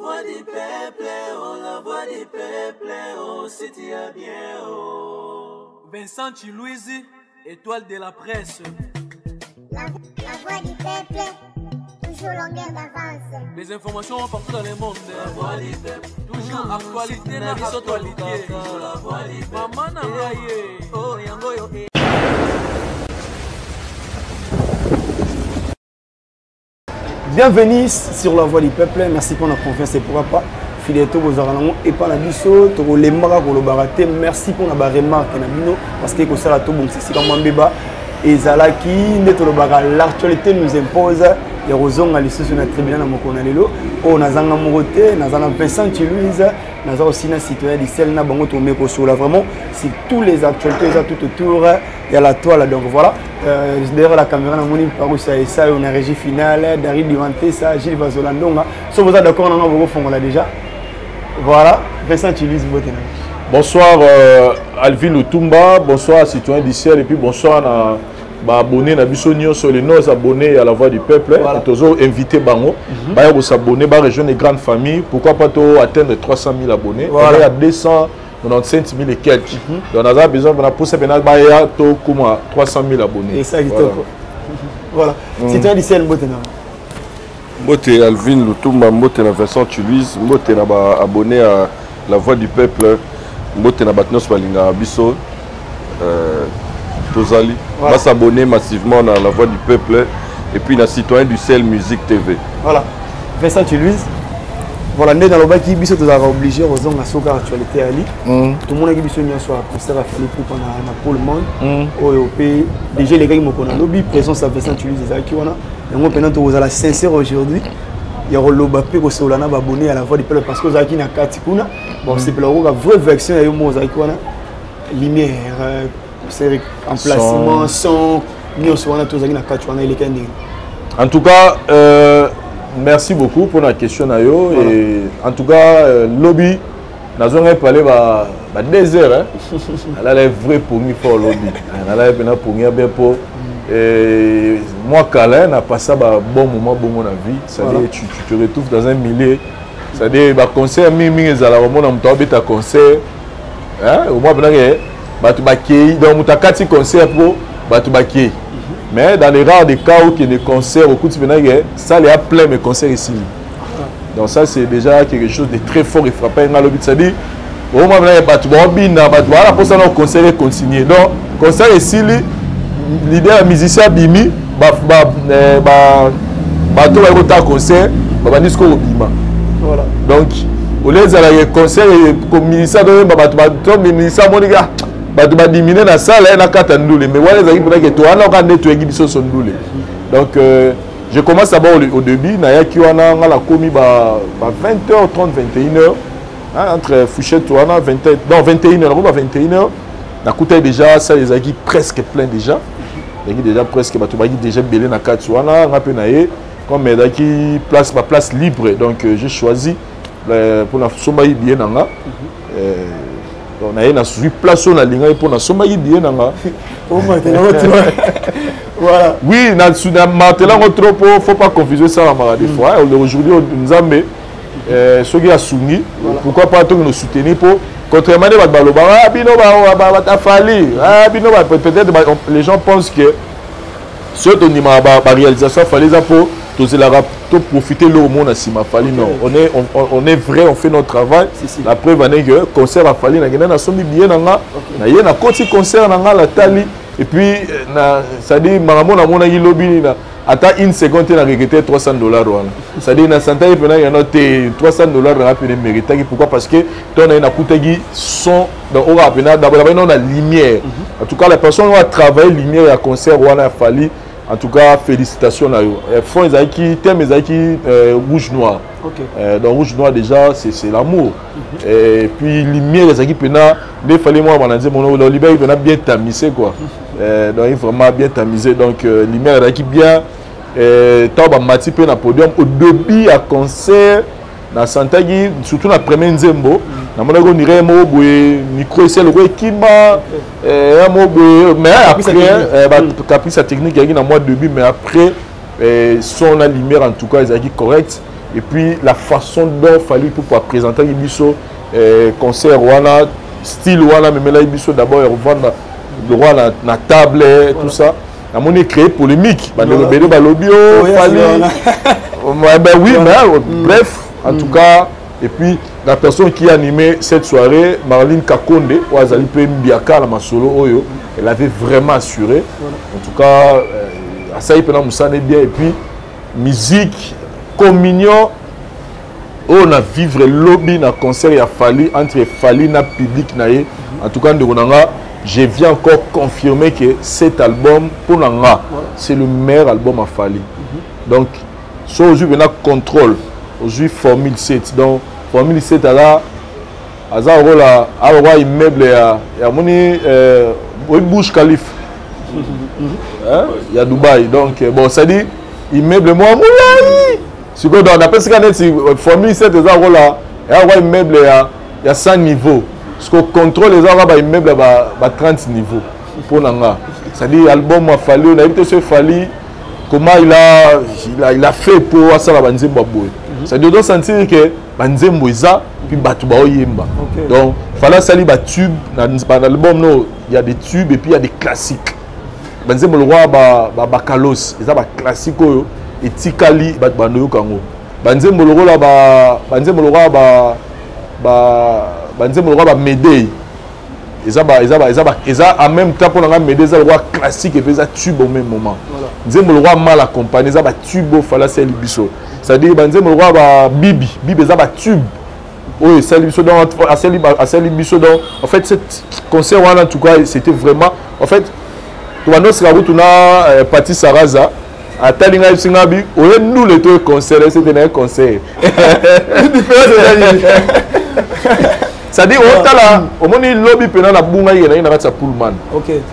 voix du peuple, oh la voix du peuple, oh si tu as bien, oh. Vincent Chiluizi, étoile de la presse. La voix du peuple, toujours longueur d'avance. Les informations partout dans le monde. La voix du peuple, toujours actualité na actualité. Toujours la voix du peuple. Maman na ngai ye. Oh yango yo. Eh. Bienvenue sur la voix du peuple. Merci pour la confiance et pourquoi pas fidèle tozalaka nango epa na biso tokolembaka kolobaka te. Merci mpona baremarque na bino parce que ekosala tobongisa esika mwa mbeba ezalaki nde tolobaka. L'actualité nous impose ya kozonga lisusu na tribunal na mokolo na lelo oyo. Nazanga moko te, naza na Vincent Chiluise, naza aussi na citoyen du ciel. Na bango tokomi kosola vraiment sur tous les actualités eza tout autour ya la toile. Donc voilà, derrière la caméra namoni Parusa Esayo, na régie finale Dari Divantesa, Gilles Vazolandonga. So boza d'accord nanga, bokofongola déjà. Voilà, Vincent Chiluise, mbote na. Bonsoir Alvin Lutumba, bonsoir citoyen du ciel et puis bonsoir na baabonné na biso nyonso, les non abonnés à la voix du peuple. Voilà. Tozo invité bango baya kosabonner, ba rejoindre les grandes familles, pourquoi pas to atteindre 300 000 abonnés. Voilà. On est à 295 000 et quelques. Donc naza besoin na posa pena baya to kuma 300 000 abonnés. Et ça Voilà. kitoko. Voilà, citoyen du ciel, mbote na. Mbote Alvin Lutumba, mbote na Vincent Chuluise, mbote na baabonné à la voix du peuple, mbote na bato nyonso balingaka biso. Tozali Voilà. basabonner massivement na la voix du peuple et puis na citoyen du ciel musique TV. Voilà, Vincent Chiluise, voilà nde nalobaki biso tozalaka obligé kozonga soki actualité ali. Tomonaki biso nyonso ya concert ya Fally Ipupa na Pullman oyo mpe déjà elekaki mokolo na lobi. Présence ya Vincent Chiluise ezalaki wana. Yango mpena tokozala sincère aujourd'hui ya koloba mpe kosolola na baabonné ya la voix du peuple parce que ozalaki na kati kuna. Bon, sepela kokoka vraie version ya yo moko. Ozalaki wana, lumière, concert, emplacement, son, nyonso wana tozalaki na kati wana, elekaki ndenge? En tout cas, merci beaucoup pour la question na yo. Voilà. Et en tout cas, lobi, nazongai parler ba 2 heures, hein. Ala les vrai pongi fort lobi. Ala pena pongi bien po. Et moi câlin n'a pas ça ba bon moment bon mon vie, c'est-à-dire tu te retrouves dans un milieu, c'est-à-dire ba concert mi mi ezala omona moto abeta concert, hein, au moins pena ke bato bakei, donc moto akati concert po bato bakei. Mais dans les rares des cas où il y a des concerts, au coup de salle est plein, mais concert ici. Donc ça, c'est déjà quelque chose de très fort et frappant. C'est-à-dire, au moment où il y a des gens, voilà, pour ça, le concert est continué. Donc, concert ici, leader musicien bimi, ba, bato ba concert, ba ba nisko bima. Voilà. Donc, au lieu de concert, comme musicien, ba bato musicien moninga, bato badimine na salle na kati ya ndule, mais wana ezalaki mpona ke towana oka nde toyengi biso so ndule. Donc je commence d'abord au début. Nayaki wana, nga nakomi ba 20h30, 21h, hein, entre fourchette wana 20, non, 21h, nakomi ba 21h, nakutaki déjà salle ezalaki presque plein déjà, ezalaki déjà presque, bato bazalaki déjà ebele na kati wana. Nga mpe na ye, comme ezalaki place, baplace libre, donc j'ai choisi mpona sombaki billet na nga. Donc naye nazwi place oyo nalingaki mpo nasombaki billet na nga. Voilà. Oui, na marteler yango trop po faut pas confusion esalamaka des fois. Aujourd'hui Nzambe soki asungi, pourquoi pas toki no soutenir po contrairement nde bato balobaka bino batafali bino, peut-être les gens pensent que soki tondimaka baréalisation Fally eza mpo tozelaka toprofite eloko moko na nsima Fally. Non, on est vrai, on fait notre travail. Si, si. La preuve ane que concert afali, nakenda, nasombi billet na nga, na ye nakoti concert na nga, natali et puis na, c'est-à-dire makambo namonaki lobi na ata une seconde te na regretter 300 $ wana. C'est-à-dire na santaki mpena yano te 300 $ nanga pene méritaki. Pourquoi? Parce que to na ye nakutaki son, donc oyo pena d'abord na lumière. En tout cas, la personne oyo a travaillé lumière ya concert wana ya Fally, en tout cas félicitations na yo. Fond ezalaki, thème ezalaki rouge noir. Donc rouge noir déjà, c'est l'amour. Et puis lumière ezalaki mpena nde Fally mwa bana nzembo no libaki mpena bien tamisé quoi. Donc vraiment bien tamisé, donc lumière ezalaki bien. Ntango bamati mpe na podium au début ya concert, nasantaki surtout na premier nzembo, namonaki on dirait moko boye micro esi eloko ekima ya moko boye, mais après caprice ya technique ezalaki na mwa début, mais après son na lumière en tout cas ezalaki correct. Et puis la façon dont Fally Ipupa présentaki biso concert wana, style wana memelaki biso d'abord ya kovanda droit na table, tout ça, namoni créer polémique, bandeko ebele balobi o Fally. Ben oui, mais bref, en tout cas. Et puis la personne qui a animé cette soirée, Marlene Kakonde, oyo azali mpe mbiaka na masolo oyo, elle avait vraiment assuré. En tout cas, asali mpena mosala bien. Et puis musique, communion oyo na vivre lobi na concert ya Fally, entre Fally na public na ye, en tout cas, ndeko na nga, je viens encore confirmer que cet album, pour na nga, c'est le meilleur album à Fally. Donc so ozwi mpena Contrôle, ozwi Formule 7. Donc Formule 7 aza lokola alokola immeuble ya moni, oyi Burj Khalifa, hein, ya Dubai. Donc bon, c'est-à-dire immeuble moko molai. Sikoyo donc napesika neti Formule 7 eza lokola eya lokola immeuble ya 100 niveau. Sikoyo Contrôle eza lokola baimmeuble ya ba 30 niveau mpo na nga. C'est-à-dire album ya Fally oyo, nayebi te so Fally comment il a fait pour asala banzembo ya boye. C'est-à-dire ozo sentir que banzembo eza, puis bato baoyemba. Donc Fally asali batube na album no. Il y a des tubes et puis il y a des classiques. Banzembo lokwa bakalos eza baclassique oyo etikali, bato bandoyoka yango. Banzembo lokola bamédei eza ba eza ba eza ba eza en même temps. Mpo na nga, Médée eza lokola classique et puis eza tube au même moment. Nzembo lokola Mal accompagné eza batube oyo Fally asali biso. C'est-à-dire banzembo lokola babibi bibi eza batube oyo esali biso. Donc asali biso. Donc en fait, cette concert wana, en tout cas, c'était vraiment, en fait, tobanda oseka kutu na Pati Saraza atali ngai, biso ngai bi oye ndule to concert, c'était na ye concert. C'est-à-dire otala, omoni lobi mpena na bunga ye naye na kati ya Pullman.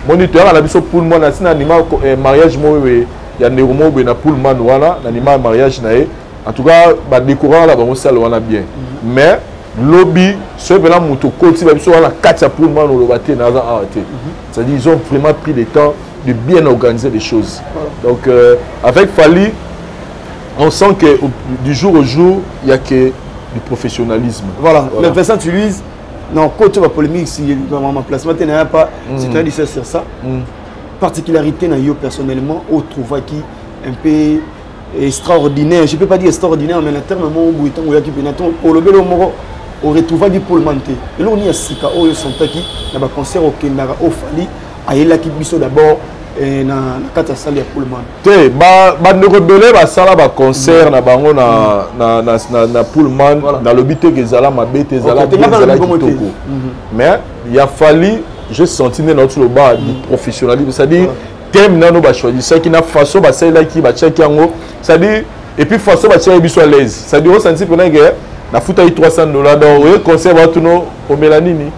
Moni toyaka na biso Pullman, asi na anima mariage moko boye ya ndeko moko boye na Pullman wana, na anima mariage na ye. En tout cas, badécoraka na bango salle wana bien, mais lobi soki mpena moto okoti babiso wana kati ya Pullman, oloba te naza awa te. C'est-à-dire ils ont vraiment pris le temps de bien organiser les choses. Donc avec Fally, on sent que du jour au jour, il y a que du professionnalisme. Voilà. Mais Vincent Tuluise, non, côté la polémique, si dans ma placement, tu n'as pas, si tu as dit ça sur ça. Particularité, na yo personnellement, au trouva qui un peu extraordinaire, je peux pas dire extraordinaire, mais le terme mot où il y a qui penaton, au lobelo moro, au retrouva du Pullman te. Et là, on y a sika, oyo santaki, na ba concert au Kendara, au Fally, ayelaki biso d'abord na kati ya salle ya Pullman. Te, bandeko ebele basala baconcert na bango na Pullman. Nalobi te ke ezala mabe te, ezala Ok, te bien, nga ezala nalobi bongo te. kitoko, mais ya Fally, j'ai senti nde nauti loba du professionnalisme. C'est-à-dire thème nano bachoisisaki na façon basalelaki, batiaki yango, c'est-à-dire et puis façon batiaki biso à l'aise. C'est-à-dire osanti mpena ke nafutaki 300 $. Donc oye concert, batuna omela nini,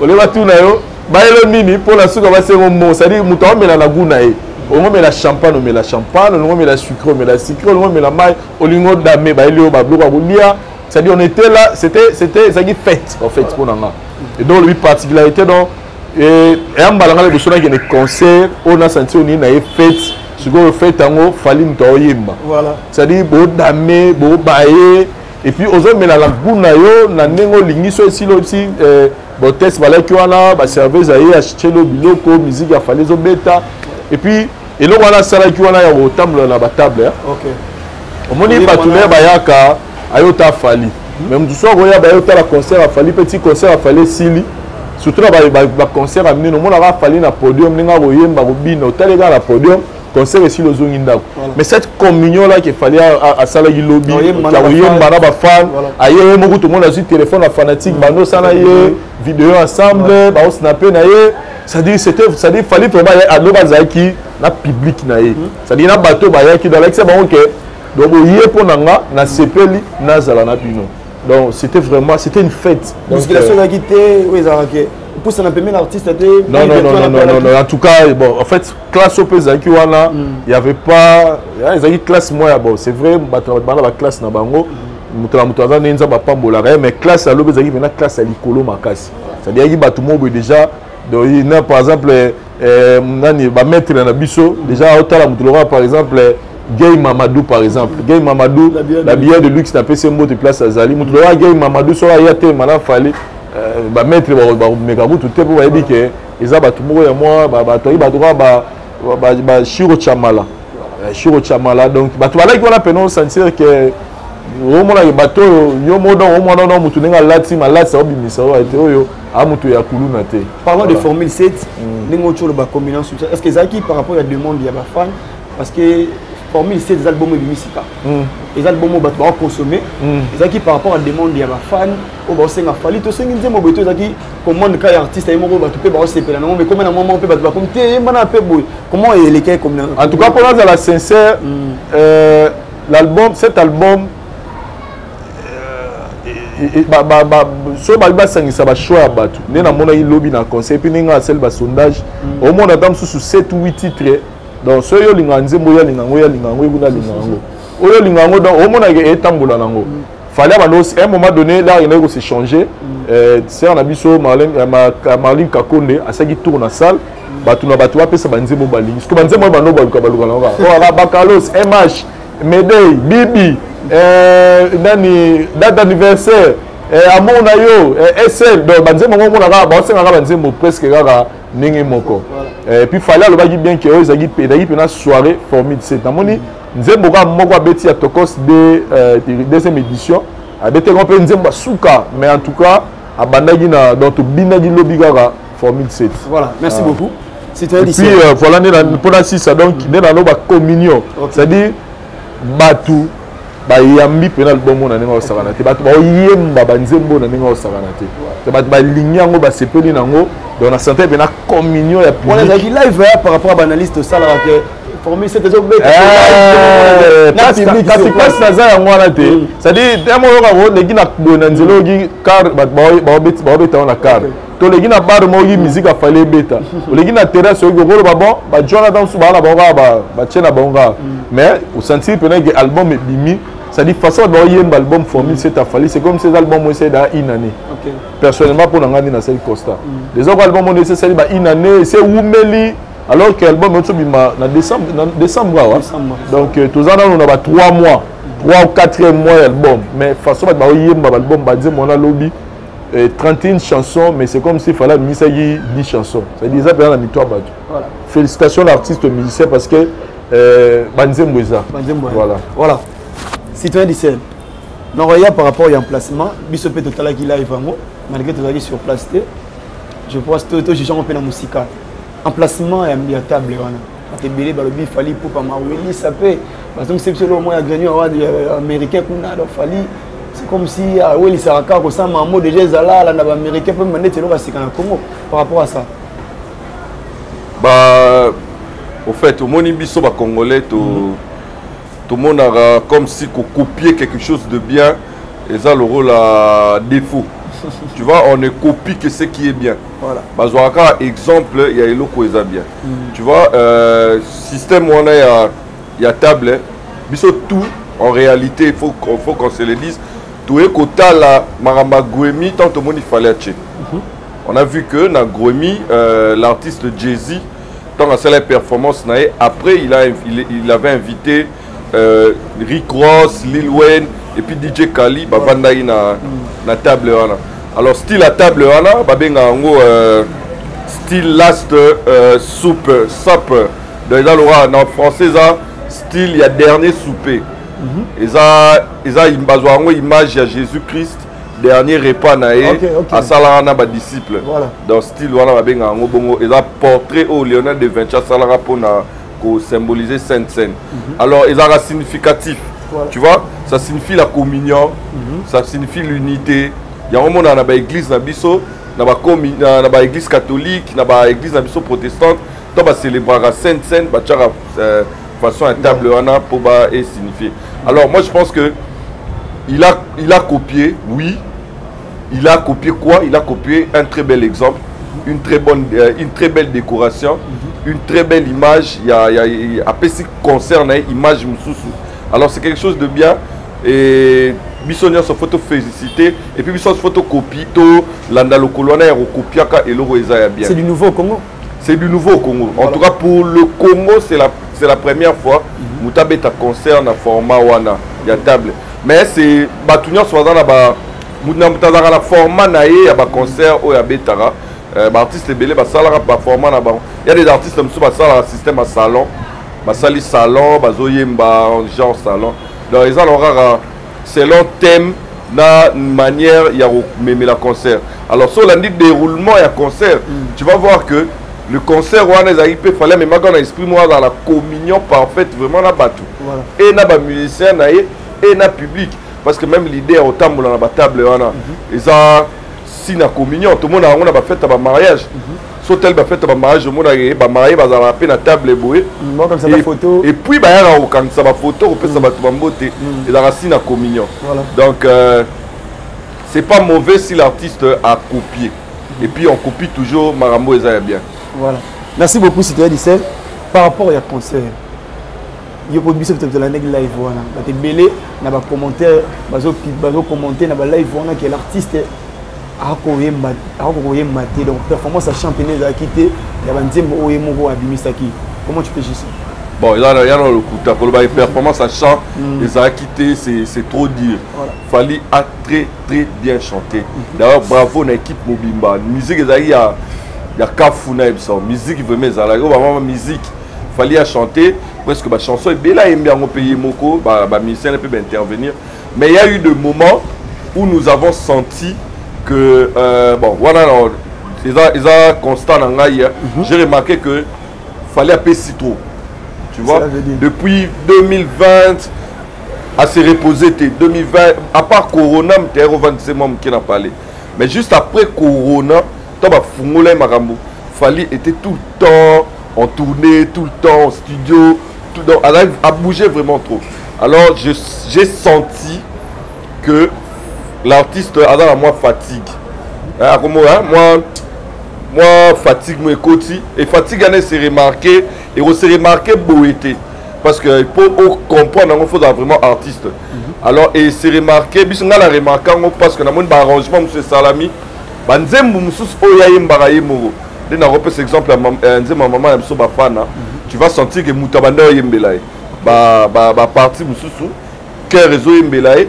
olie, batuna yo bayelo nini mpona suka basengo mo. C'est-à-dire moto aomela na goût na ye. Olingo omela champagne, omela champagne. Olingo omela sucré, omela sucré. Olingo omela mai, olingo odame, bayeli oyo babiloko ya kolia. C'est-à-dire on était là, c'était ezalaki fête en fait mpo na nga. Et donc lobi particularité, donc eya mbala nga liboso nakende concert oyo nasanti oyo nini na ye fête. Sikoyo fête yango, Fally moto aoyemba. C'est-à-dire bodame, bobaye, et puis ozomela na goût na yo na ndenge olingi. So esili, oyebisi botese balaki wana, baserveuse aye atieli biloko, musique ya Fally ezobeta. Et puis eloko wana asalaki wana ya kotambola na batable, omoni bato naye bayaka ayota Fally, mais motu so akoya bayotala concert ya Fally mpe ti concert ya Fally esili, surtout na baconcert ya minene, omonaka Fally na podium ndenge akoyemba, kobina, otali kaka na podium, concert esili, ozongi ndako. Mais cette communion là ke Fally asalaki lobi Koyemba ya na koyemba na bafan, aye ye moko, tomoni azwi téléphone ya fanatique, bando osala ye vidéo ensemble, baosnape na ye. C'est-à-dire c'était, c'est-à-dire Fally vraiment alobi azalaki na public na ye, c'est-à-dire na bato bayaki, donc alakisa bango ke donc oye mpo na nga, nasepeli nazala na bino. Donc c'était vraiment, c'était une fête. Donc, Musculation ezalaki te oyo ezalaka ke opusana pembeni na artiste te? Non, non, non, non, non, non, non. En tout cas, bon, en fait, classe oyo ezalaki wana, il y avait pas, ezalaki classe moi ya, bon, c'est vrai, bato bana ba classe na bango, moto na moto aza ndenge Nzambe apambolaka ye, mais classe alobi ezalaki mpena classe ya likolo makasi. C'est-à-dire yaki bato moko boye déjà, donc na par exemple nani, bamaître na biso déjà otala moto lokola par exemple Gay Mamadou par exemple. Gay Mamadou, la billet de luxe napesi mbote place azali. Mutu lokola Gay Mamadou soki aya te mana Fally ba maître ba meka mutu te po bayebi ke eza bato moko ya mwa bato ayi bato kaka ba ba Shiro Chamala. Shiro Chamala donc bato balaki wana pena sentir que omonaki bato oyo yo moko donc omona no motu ndenge alati malati aobimisa oyo ete oyo a motu ya kuluna te. Parlant de formule 7, ndenge otyo oloba combinaison, est ce que ezalaki par rapport ya demande ya bafan? Parce que formule 7 eza album ebimi sika, eza album oyo bato bakoconsommer. Ezalaki par rapport à demande ya bafan oyo baosenga Fally tosengi nzembo boye, to ezalaki commande ka ya artiste ye moko, bato mpe baosepela nango, mais komi na mwa moko mpe bato bakomi te yembana mpe boye, comment elekaki komi? En tout cas, mpo nazala sincère, l'album, cet album, soki babi basangisa bachoix ya bato nde namonaki lobi na conseil mpe ndenge asali basondage, omona ata mosusu 7 ou 8 titres. Donc soki olingaka nzembo, oyo alinga yango, oyo alinga yango, ekuna alinga yango, oyo olinga yango, donc omonaka etambola nango. Fallait abanda à un moment donné là akendaki kose changer. Sœur na biso Marlene Kakonde asalaki tour na salle, bato na bato bapesa banzembo balingi. Soki banzembo oyo bando baluka baluka nango kaka oyo aka Bakalos, MH Medey, Bibi, nani, date d'anniversaire, amour na yo, SL. Donc banzembo yango omona kaka baosengaka banzembo presque kaka ndenge moko. Et puis Fally alobaki bien ke oyo ezalaki mpena soirée formule 7. Namoni nzembo kaka moko abeti ya Tokos de deuxième édition, abetaki mpe nzembo asuka, mais en tout cas abandaki na, donc tobinaki lobi kaka formule 7. Voilà, merci beaucoup. Et puis voilà, nde mpona sisa, donc nde naloba communion, c'est-à-dire bato bayambi mpena album oyo na ndenge osakana te, bato baoyemba banzembo na ndenge osakana te, bato balingi yango, basepeli nango. Donc na sentir mpena communion ya public. Ezalaki live par rapport à baanalyste osalaka ke formule 7 ezobeta? Kasi place naza yango wana te, c'est-à-dire ntango oyoka oleki na boye na nzela, oyoki car bato baobeta ngo na car, toleki na bar moko, oyoki musique afali ebeta, oleki na terrasse, oyoki, okoloba bon, bajwana ata mosusu baa na bango kaka, batie na bango kaka, mais osentir mpena ke album ebimi. C'est-à-dire façon bato baoyemba album formule 7 afali, c'est comme si eza album oyo esali daa une année. Personnellement, mpo na ngai nde nasali constat déjà ko album oyo esali ba une année ese ewumeli, alors que album euti obima na décembre, na décembre awa. Donc toza nano na ba 3 mois, 3 ou 4 mois ya album, mais façon bato baoyemba baalbum banzembo wana lobi, 31 chansons, mais c'est comme s'il fallait abimisaki 10 chansons, c'est-à-dire eza mpenza na mito ya bato. Félicitations l'artiste musicien, parce que banzembo eza. Voilà, voilà. Citoyen du ciel, nakoya par rapport ya emplacement. Biso mpe totalaki live yango malgré tozalaki sur place te. Je pense tojuge yango mpe na mosika. Emplacement ya table wana, bato ebele balobi Fally Ipupa mawelisa mpe bazongisi biso eloko moko ya grenier awa américain kuna. Donc Fally, c'est comme si awelisaka kaka kosala mamo déjà ezala alanda baaméricain mpe ndeti eloko ya sika na Congo par rapport à ça. Ba au fait, omoni biso bacongolais to tomonaka comme si kocopier quelque chose de bien eza le rôle à défaut. Tu vois, on ne copie que ce qui est bien. Bazwaka kaka exemple ya eloko eza bien. Tu vois, système wana ya table, biso tout en réalité, il faut qu'on se le dise, toye kotala makambo ya Grammy. Tant tomoni Fally atie, on a vu que na Grammy, l'artiste Jay-Z, tant asala performance na ye, après il avait invité Rick Ross, Lil Wayne et puis DJ Kali, bavandaki na table wana. Alors style ya table wana babenga yango style last soupe supper. Donc eza lokola na français eza style ya dernier souper. Eza bazwa yango image ya Jésus Christ, dernier repas na ye asalaka na badisciple. Donc style wana babengaka yango bongo, eza portrait oyo Léonard de Vinci asalaka mpona kosymboliser sainte cène. Alors ezalaka significatif. Tu vois, ça signifie la communion, ça signifie l'unité. Yango monaka na baéglise na biso, na baéglise catholique, na baéglise na biso protestante, to bacélébraka sainte cène, batiaka façon ya table wana mpo ba esignifie. Alors moi je pense que il a copié, oui. Il a copié quoi? Il a copié un très bel exemple, une très belle décoration, une très belle image. Il y a apesi concerne image mosusu. Alors c'est quelque chose de bien et biso nyonso faut féliciter et puis biso faut copie, tolanda lokolo wana ya kokopiaka eloko eza ya bien. C'est du nouveau au Congo. C'est du nouveau au Congo. En tout cas, pour le Congo, c'est la C'est la première fois moto abeta concert na format wana ya table. Mais c'est bato nyonso baza na ba moto na moto azalaka na format na ye ya baconcert oyo abetaka. Baartiste ebele basalaka baformat na bango. Ya des artistes mosusu basalaka système ya salon, basali salon, bazoyemba genre salon. Donc eza na kaka selon thème na manière ya komemela concert. Alors so olandi déroulement ya concert, tu vas voir que le concert wana ezalaki mpe Fally amemaka na esprit moko azala na communion parfaite vraiment na bato e na bamusicien na ye e na public, parce que même l'idée ya kotambola na batable wana eza si na communion. Tomona yango na bafete ya bamariage. So tali bafete ya bamariage, omonaka ye bamarie bazalaka mpe na table boye et puis bayaka kokangisa bafoto, kopesa bato bambote, ezalaka si na communion. Donc c'est pas mauvais si l'artiste a copié, et puis on copie toujours makambo eza ya bien. Voilà, merci beaucoup, citoyen Dicel. Par rapport ya concert, yo po biso tolandaki live wana, bato ebele na bacommentaire bazocommenter na balive wana ke l'artiste akoyemba, akokoyemba te. Donc performance ya championnat ezalaki te ya banzembo oyo ye moko abimisaki. Comment tu peux juger? Bon, eza ya na lokuta. Koloba performance ya chant ezalaki te, c'est trop dire. Fally a très très bien chanté. D'ailleurs, bravo na équipe mobimba. Musique ezalaki ya kafu na yebisa musique vraiment ezalaki oyo bamama musique. Fally a chanté presque bachanson ebele, ayembi yango mpe ye moko, bamusicien mpe baintervenir. Mais il y a eu des moments où nous avons senti que bon, wana eza constat na ngai. J'ai remarqué que Fally apesi trop, tu vois. Depuis 2020 à se reposer te. 2020, à part corona mtere ovandise mwa moke na parler, mais juste après corona to bafungola ye makambo, Fally était tout le temps en tournée, tout le temps en studio, tout, donc a bougé vraiment trop. Alors j'ai senti que l'artiste aza na mwa fatigue. Akomo mwa fatigue mo ekoti, et fatigue wana ese remarqué, ekose remarqué boye te, parce que po comprendre yango, faut vraiment artiste. Alors et se remarqué, biso ngai na remarqué yango parce que namoni baarrangement mosusu esalami, banzembo mosusu oyo ayembaka ye moko. Nde nakopesa exemple ya nzembo ya mama na biso Bafana. Tu vas sentir que moto abanda oyembela ye baparti mosusu, cœur ezoyembela ye,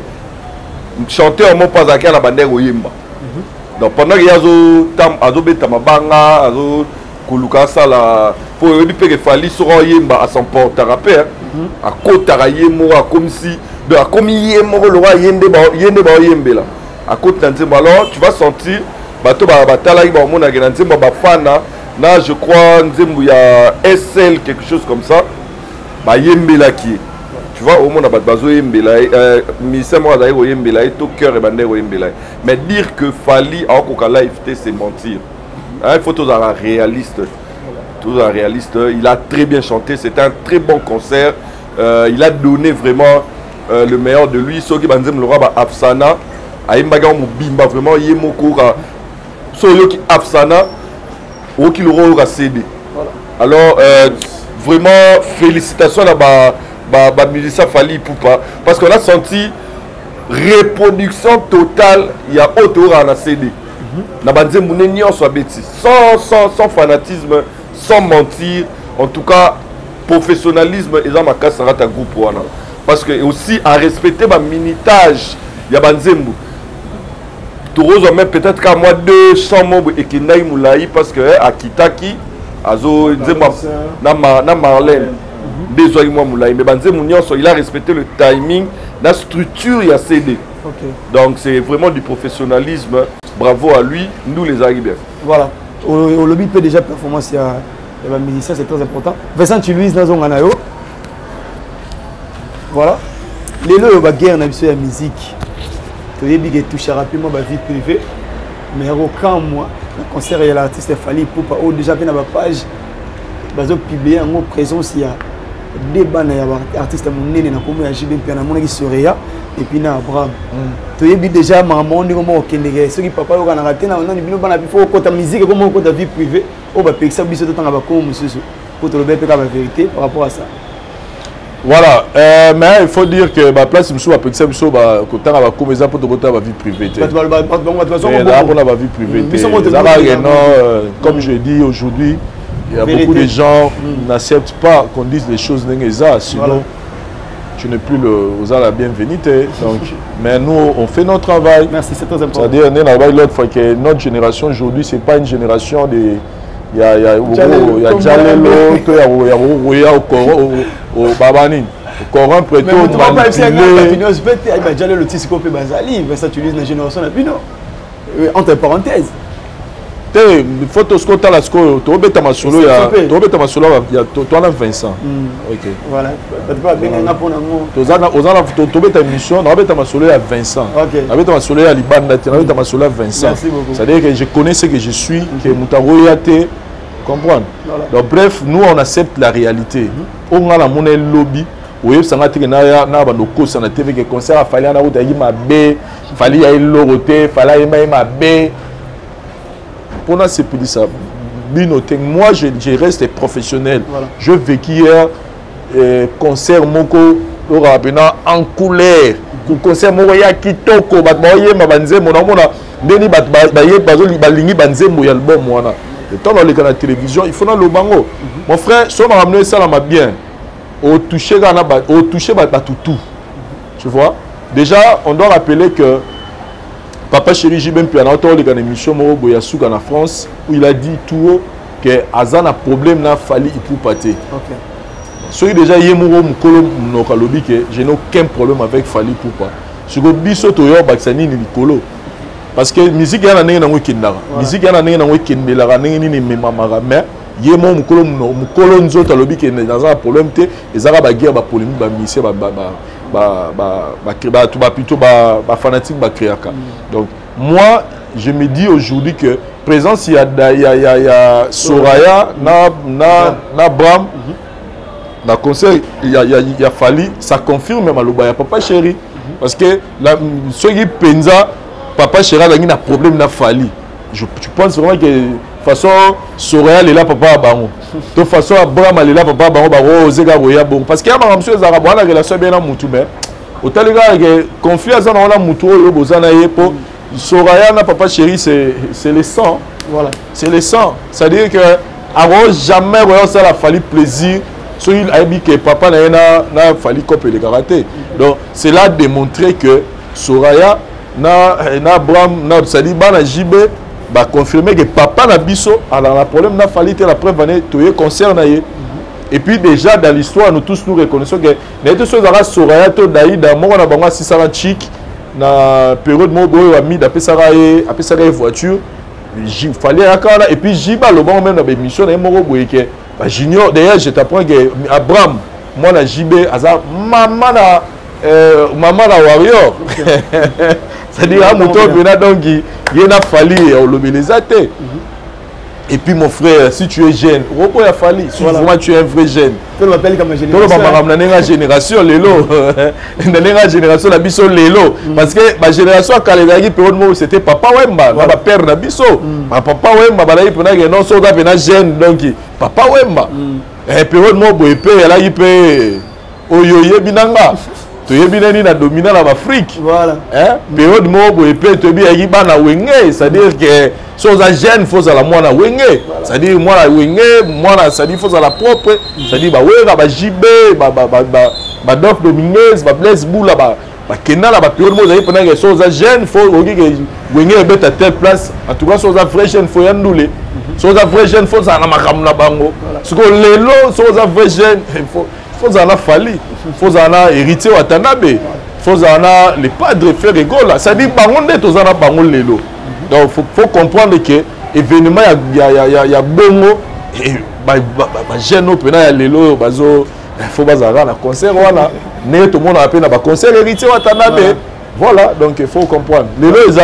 chanteur moko azalaki na bandeko koyemba. Donc pendant que ye azobeta mabanga, azokoluka asala, mpo oyebi mpe ke Fally soki oyemba asemportaka mpe, akotaka ye moko, akomisi, donc akomi ye moko lokola ye nde baoyembela, akoti na nzembo. Alors tu vas sentir bato batalaki, baomonaki na nzembo ya Bafana na, je crois, nzembo ya SL, quelque chose comme ça, bayembelaki ye. Tu vois, omona bato bazoyembela ye, musicien moko azalaki koyembela ye to cœur ebandaki koyembela ye. Mais dire que Fally aokoka live te, c'est mentir, hein. Il faut tozala réaliste, tozala réaliste. Il a très bien chanté, c'était un très bon concert. Il a donné vraiment le meilleur de lui. Soki banzembo lokola ba Afsana, ayembaki yango mobimba vraiment ye moko. So oyoki Afsana, oyoki loko oyoka CD. Alors vraiment félicitations na bamusicien ba Fally Ipupa, parce qu'on a senti reproduction totale ya oyo toyokaka na CD na banzembo nde nyonso abeti, sans fanatisme, sans mentir. En tout cas, professionnalisme eza makasi na kati ya groupe wana, parce que aussi à respecter baminutage ya banzembo. Tokozwa même peut-être ka mwa 200 mobo ekendaki molai parce que akitaki azo nzembo na Marlène nde ezwaki mwa molai, mais banzembo nyonso il a respecté le timing na structure ya CD. Donc c'est vraiment du professionnalisme, bravo à lui. Nous les ezalaki bien. Voilà, olobi mpe déjà performance ya bamusicien, c'est très important. Vincent Chiluise, nazonga na yo. Voilà, lelo oyo baguerre na biso ya musique, toyebi ke etouchaka mpe mwa bavie privée, mais kokamwa na concert ya l'artiste Fally Ipupa oyo déjà mpe na bapage bazopublie yango, présence ya de bana ya baartiste monene na kombo ya JB mpe namonaki Soreya et puis na Abraham. Toyebi déjà makambo ndenge moko okendeke soki papa oyokanaka te na nani, bino bana bifo okota musique ekoma okota vie privée oyo bapekisa biso totanga bakombo mosusu po tolobi mpe kaka bavérité par rapport à ça. Voilà, mais il faut dire que ba place mosusu bapekisa biso kotanga bakombo eza mpo tokotanga ba vie privée te, eza mpona ba vie privée te. Ezalaka non, comme je dis aujourd'hui. Il y a Vérité. beaucoup de gens n'acceptent pas qu'on dise les choses ndenge eza, sinon Voilà. tu n'es plus le oza la bienvenue te. Donc, mais nous, on fait notre travail. Merci, c'est très important. C'est-à-dire, nde nalobaki l'autre fois que notre génération aujourd'hui, c'est pas une génération de ya Djalelo, ya comme djalelo to ya koya baba nini corrompre Mais to moto moko ayebisi nga manipuler. Papinos mpe te ayebi Djalelo ti sikoyo mpe bazali Vincent Tulise na génération na bino. Entre parenthèses. Te, faut tosiko otala sikoyo, tobeta masolo ya Exception pe. tobeta masolo ya towana Vincent, ok. Voilà, bato mpe babenga nga mpo nango. Toza na oza na tobeta émission, nabeta masolo ya Vincent. Nabeta masolo ya libanda te, nabeta masolo ya Vincent. Merci beaucoup. C'est-à-dire que je connais ce que je suis, que moto akoya te comprendre. Donc bref, nous, on accepte la réalité. Oyo nga namona elobi, oyebisanga teke na bando okosa na TV ke concert ya Fally ana kuta ayaki mabe, Fally ya eloko te, Fally ayemba ye mabe mpona sepelisa bino te. Moi, je reste professionnel. Je vécu hier concert moko okaka mpena en couleur, concert moko ya kitoko, bato baoyemba banzembo, naomona ndeni bato balingi banzembo ya album wana. Ntango naleka na télévision, il faut naloba ngo. Mon frère, so makambo no esalama bien, otouche kaka na otouche bato tout, tu vois. Déjà, on doit rappeler que Papa Chéri JB Mpiana otoleka na émission moko boye ya suka na France, où il a dit tout haut que aza na problème na Fally Ipupa te. Soki déjà ye moko mokolo monoko alobi ke je n'ai aucun problème avec Fally Ipupa, sikoyo biso toya obakisa nini likolo? Parce que musique ya na ndenge nango ekendaka, musique ya na ndenge nango ekendelaka, ndenge nini ememamaka. Mais ye moko mokolo mokolo nzoto alobi ke naza na problème te. Ezaka baguerre, bapolémique, bamusicien, bato baplutôt bafanatique bacréaka. Donc moi, je me dis aujourd'hui que présence ya Soraya na Bram na concert ya Fally, ça confirme maloba ya Papa Chéri, parce que soki mpenza Papa Chéri azalaki na problème na Fally, tu penses vraiment que façon Soraya lela papa ya bango to façon Abraham alela papa ya bango, bakoose kaka koya bongo? Parce que ya makambo mosusu ezalaka bwana relation bien na mutu, mais otali kaka ke conflit aza na wana, mutu oyo boza na ye, mpo Soraya na Papa Chéri, c'est le sang. C'est le sang. C'est-à-dire que ako jamais koya kosala Fally plaisir soki ayebi ke papa na ye na Fally cope elekaka te. Donc cela démontrer que Soraya na Abraham na, c'est-à-dire bana JB, baconfirme que papa na biso azala na problème na Fally te. La preuve ane toye concert na ye. Et puis déjà, dans l'histoire, nous tous, nous reconnaissons que naye te, so ezalaka Soraya to Daida, moko na bango asisaka chik na période moko boye oyo Amide apesaka ye voiture. Fally ayaka wana. Et puis JB alobango même na baémission na ye moko boye ke bajunior. D'ailleurs, je t'apprends que Abraham, mwana JB, aza mama na warrior, c'est-à-dire a moto oyo mpena. Donc ye na Fally olobela eza te. Et puis mon frère, si tu es jeune, okoboya Fally? Si vraiment tu es un vrai jeune, toloba kama toloba génération. Makambo na ndenge ya génération lelo, na ndenge ya génération na biso lelo, parce que bagénération ya kala ezalaki période moko, c'était Papa Wemba na bapère na biso, bapapa Wemba bazalaki mpena ke non, so oza mpena jeune, donc Papa Wemba. Période moko boye mpe ezalaki mpe oyo oyebi na nga, toyebi nani na domina na baafrike. Hein? Période moko boye mpe toyebi yaki bana Wenge, c'est-à-dire que so oza jeune, faut ozala mwana Wenge, c'est-à-dire mwana Wenge, mwana, c'est-à-dire faut ozala propre, c'est-à-dire bawera, baJB, badolphe Dominguez, bablaise Bula, bakenda na bapériode moko ozali mpena ke so oza jeune, faut okoki ke Wenge ebeta telle place. En tout cas, so oza vrai jeune, faut ya ndule. So oza vrai jeune, faut ozala na makambo na bango. Sikoyo lelo, so oza vrai jeune, faut ozala na Fally, faut ozala na Héritier Watanabe, faut ozala na le Padre Ferre Gola, c'est-à-dire bango nde toza na bango lelo. Donc faut comprendre que événement ya bongo, bajeune oyo mpena ya lelo oyo bazo, faut bazala kaka na concert wana ndenge tomonaka mpe na baconcert Héritier Watanabe. Voilà, donc il faut comprendre, lelo eza,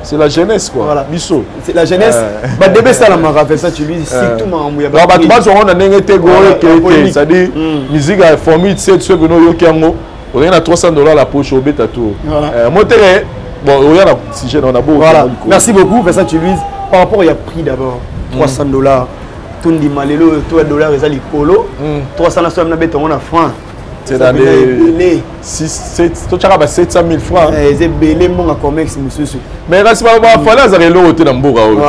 c'est la jeunesse quoi. Biso. C'est la jeunesse. Badebe esalamaka, Vincent Tuluizi, surtout makambo ya Donc bato bazwango na ndenge te Voilà, goeke ya te. polémique. C'est-à-dire musique ya formule 7, soki pene oyoki yango, ozali na 300 $ la poche, obeta tour. Mo teke bon, oya na sujet na bo. Voilà. Merci beaucoup, Vincent Tuluizi. Par rapport au prix d'abord, 300 $. Tondima lelo to ya dollar eza likolo. 300 na so na betongo na franc. C'est dans les 6 7, totyaka ba 700 000 francs. Eza ebele, mbongo comex mosusu. Mais kasi bafali azalaka eloko te na mboka oyo.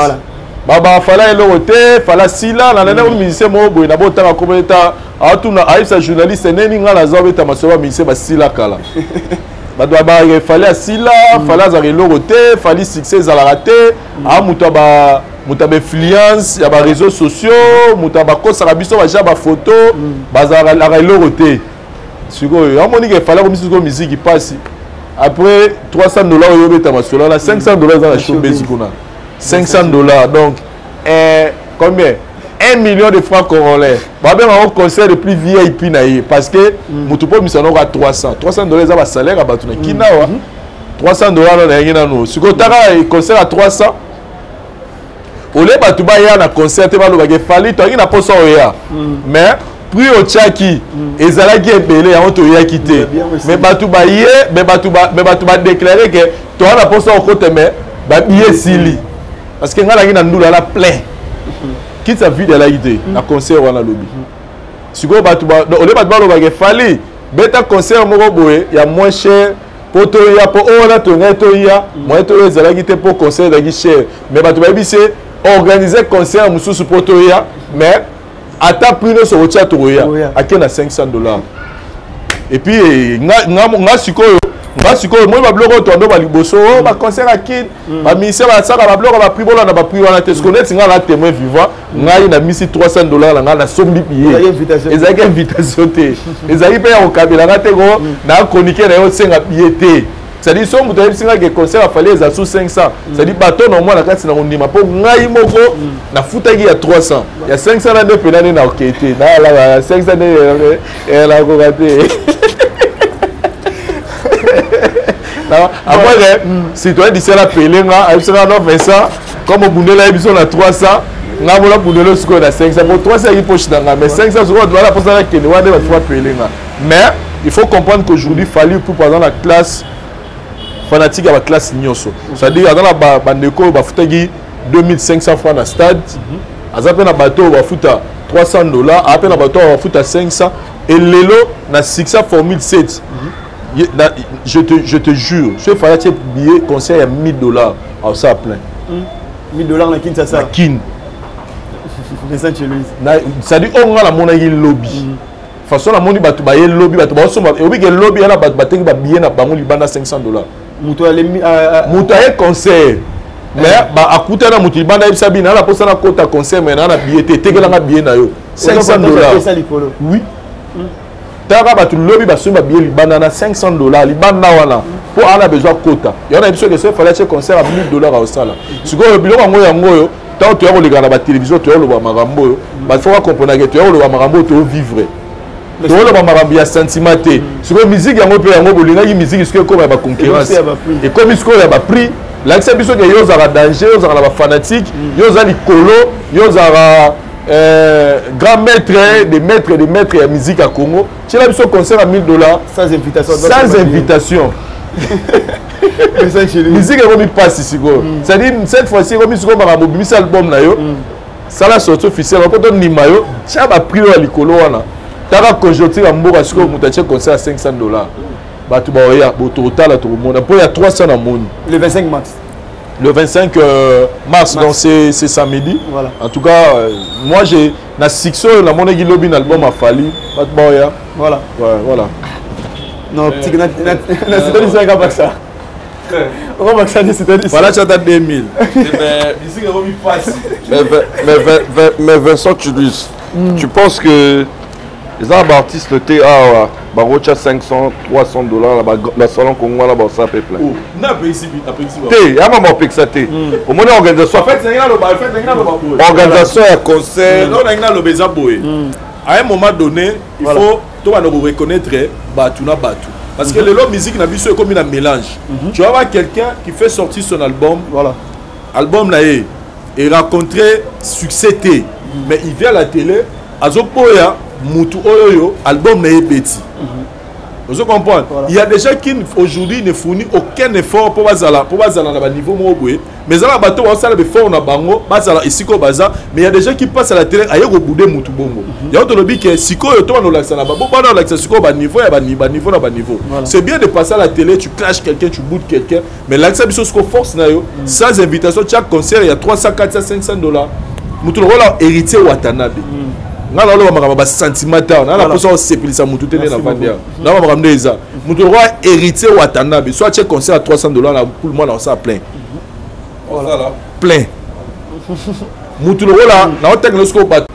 Baba Fally eloko te, Fally asila na nani musicien moko boye na botanga kombo eta atuna ayebisa journaliste neni ngai naza obeta masolo ya musicien basila kala. Bato babaka Fally asila, Fally azalaka eloko te, Fally succès ezalaka te, a moto ya ba moto ya bainfluence ya baréseaux sociaux, moto ya bakosaka biso baja bafoto, bazalaka eloko te. Sikoyo amoni ke Fally akomisi sikoyo miziki mpasi. Après 300 $ oyo obeta masolo wana, 500 $ eza na showbase kuna, 500 $, donc combien? 1 million de francs congolais. Babengaka concert le plus VIP na ye, parce que motu mpo misano oka 300 300 $ eza basalaire ya bato na kina awa. 300 $ no nayengi nano. Sikoyo taka concert ya 300, olie bato baya na concert te, balobaka Fally toyaki na posa oya, mais prix otiaki ezalaki ebele, yango toyaki te. Mais bato baye, mais bato badéclare ke toya na posa okota, mais babillet esili, parce que ngai nalaki na ndula na plein, kiti ya vide alaki te na concert wana lobi. Sikoyo bato, olie bato balobaka Fally beta concert moko boye ya moins cher mpo toya, mpo oyo wana tongai toya, moyen toya ezalaki te mpo concert ezalaki cher. Mais bato bayebi se organiser concert mosusu mpo toya, mais ata prix nyonso kotia, tokoya. Ake na 500 $. Et puis nga sikoyo moi babiloko oyo toando baliboso oyo baconcert ya Kine, bamusicien basaka babiloko baprix, bolanda baprix wana te. Siko neti ngai na témoin vivant, ngai na misi 300 $ na ngai, nasombi billet. Ezalaki invitation te, ezalaki mpe ya kokabela nga te, ko na chroniqueur na ye osenga billet te. C'est-à-dire so moto ayebisi ngai ke concert ya Fally eza sous 500, c'est-à-dire bato na omwa na kati na kondima, mpo ngai moko nafutaki ya 300, ya 500 na nde mpena nde na oke te, naalaka ya 500 nde nakoka te. Après citoyen du ciel apele nga, ayebisi nga: "Non Vincent, comme obundela ye biso na 300, nga mona bundela sikoyo na 500, po 300 yaki poche na nga, mais 500 sikoyo bato bala mposa nakende wana nde bato bapele nga." Mais il faut comprendre qu'aujourd'hui Fally Ipupa aza na classe fanatique ya baclasse nyonso, c'est-à-dire aza na bandeko oyo bafutaki 2500 francs na stade, aza mpe na bato oyo bafuta 300 $, aza mpe na bato oyo bafuta 500. Et lelo na succès formule 7, je te jure, soki Fally atie billet concert ya 1000 $, aosala plein. 1000 $ na Kinshasa? Na Kine. Vincent Cheluise. C'est-à-dire oyo nga namonaki lobi, façon namoni bato baye lobi, bato baosomba, oyebi ke lobi yana bato bateki babillet na bango libanda 500 $. Moto alemi? Moto aye concert, mais akutana moto libanda, ayebisa bino: "Naa na mposa nakota concert, mais naa na billet te, etekelanga billet na yo 500 $." Oui, talaka bato lobi basombi babillet libanda na 500 $, libanda wana, mpo ana besoin kota yango. Na biso ke soki Fally atie concert ya 1000 $ aosala. Sikoyo biloko yango oyo, ntango toya koleka na batélévision, toya koloba makambo oyo, bato faut bacomprendre ke toya koloba makambo oyo tovivre, toloba makambo ya sentiment te. Sikoyo musique yango mpe yango bolingaki musique sikoyo ekóma ya baconcurrence, ekomi sikoyo ya baprix. Lakisa biso ke yo ozalaka danger, yo ozalaka na bafanatique, yo oza likolo, yo ozalaka grand maître de maître de maître ya musique ya Congo. Tiela biso concert ya 1000 $. Sans invitation. Sans invitation. Musique ekomi mpasi sikoyo, c'est-à-dire cette fois-ci ekomi sikoyo makambo. Obimisi album na yo, sala sortie officielle mpo tondima yo, tia baprix oyo ya likolo wana. Taka conjoncture ya mboka sikoyo, moto atie concert ya 500 $, bato baoya, tokotala, tokomona, mpo ya 300 na moni. Le 25 mars. Le 25 mars, donc c'est samedi. Voilà. En tout cas, moi j'ai na succès oyo namonaki lobi na album ya Fally, bato baoya. Voilà. Ouais, voilà. Non, petit na na na c'est pas ça. On va ça, c'est voilà, tu as 2000. Mais, mais Vincent, tu dis, tu penses que les artistes te awa bakotia 500 300 $ na salon Congo wana, basala pe plein te? Ya mama opekisa te, omoni organisation organisation ya concert. Nangi naloba eza boye: à un moment donné, il faut tobanda koreconnaître bato na bato, parce que lelo musique na biso ekomi na mélange. Tu vas voir quelqu'un qui fait sortir son album, album na ye et rencontrer succès te, mais il vient à la télé, azoboya mutu oyo oyo album na ye ebeti. Vous comprenez? Voilà. Il y a des gens qui aujourd'hui ne fournissent aucun effort pour bazala, pour bazala na ba niveau moko boye. Mais zala bato ba sala effort na bango, bazala esiko baza, mais il y a des gens qui passent à la télé aye ko bouder mutu bongo. Il y a autre lobby que siko yo to na lakisa na ba bo bana lakisa siko ba niveau ya ba niveau na ba niveau. Voilà. C'est bien de passer à la télé, tu clashes quelqu'un, tu boudes quelqu'un, mais lakisa biso siko force na yo, sans invitation chaque concert il y a 300, 400, 500 dollars. Mutu lokola héritier Watanabe. Nga na loba makambo ba sentiment ta, na na posa osepelisa mutu te nde na vandi awa. Na makambo nde eza. Mutu lokola héritier Watanabe, soit atie concert à 300 dollars na pour moi na osala plein. Voilà. Plein. Mutu lokola na otangela sikoyo bato.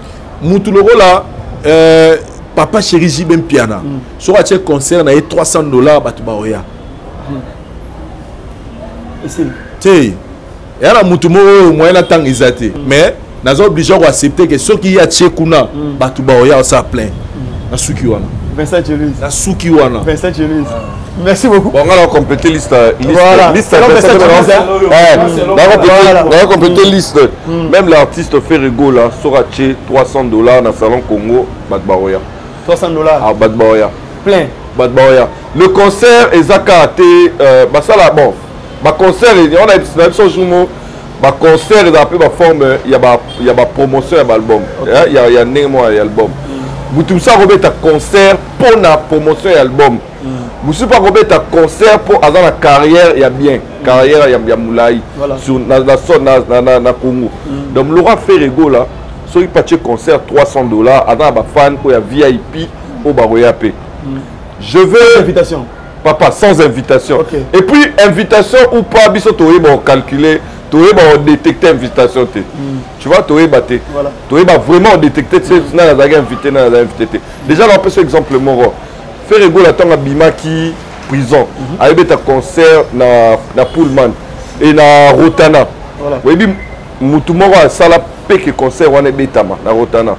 Mutu lokola papa chéri JB Mpiana, soki atie concert na ye 300 dollars bato baoya. Esili. Te. Eya na mutu moko oyo moyen na tanga eza te. Mais naza obligé ko accepter que soki ye atie kuna, bato baoya osala plein. Na suki wana. Vincent Cheluise. Na suki wana. Vincent Cheluise. Merci beaucoup. Bon, on va compléter liste, liste, Voilà. liste, Selon Vincent Vincent Cheluise, Cheluise, hein. hein. Ouais. Voilà. On va compléter liste. Même l'artiste Ferre Gola sera chez 300 dollars dans le salon Congo, Batbaroya. 300 dollars. Ah, Batbaroya. Plein. Batbaroya. Le concert est zakaté, bah ça là, bon. Bah concert, on a une jour, bah concert est un peu ma forme, il y a bah, il y a bah promotion, il y a bah album. Hein, il y a, il y a néanmoins, il y a album. Mutu ça remet un concert pour la promotion et album. Musu pas remet un concert pour avoir la carrière, il y a bien. Carrière, il y a, il y a Moulay. Voilà. Sur, na, na, na, na, na, na Congo. Donc, Laurent Ferre Gola, soki patie concert 300 dollars, avant ba fan, ou ya VIP, ou ba roya P. Je veux Sans invitation. Papa, sans invitation. Ok. Et puis, invitation ou pas, biso toye ba calculer, toye ba détecter invitation te. Tu vois, toye ba te. Voilà. Toye ba vraiment détecter, tu sais, na na invité, na na invité te. Déjà, là, on peut exemple moro. Ferre Gola tanga bima ki prison. Ayebe ta concert na, na Pullman et na Rotana. Voilà. Oyebi mutu moko asala peke concert wana ebetama na Rotana.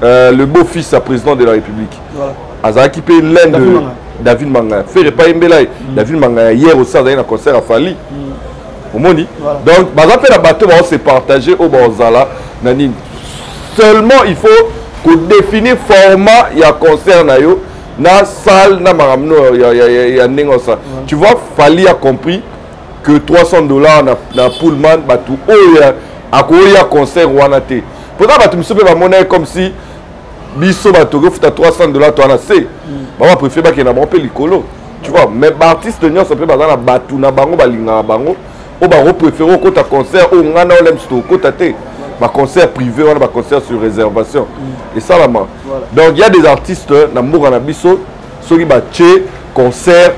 Le beau-fils à président de la République. Voilà. Azalaki pe l'un de David Mangaya. David Mangaya. Ferre pa yembela ye. David Mangaya hier aussi azalaki na concert à Fally. Omoni? Voilà. Donc baza pe na bateau ba se partager au bazala na nini. Seulement il faut ko définir format ya concert na yo na salle na makamno ya ya ya ya ndenge ça. Tu vois Fally a compris que 300 dollars na na Pullman batu oyo akoya concert wana te. Pourtant batu miso pe ba mona comme si biso bato kofuta 300 dollars to wana se. Ba préfère ba kena bango pe likolo. Tu vois, mais ba artiste nyonso pe baza na batu na bango balingaka bango. O ba préfère okota concert o ngana o lemsto okota te. Ba concert privé wana ba concert sur réservation. Et ça là, Voilà. Donc il y a des artistes na mboka na biso soki ba tché concert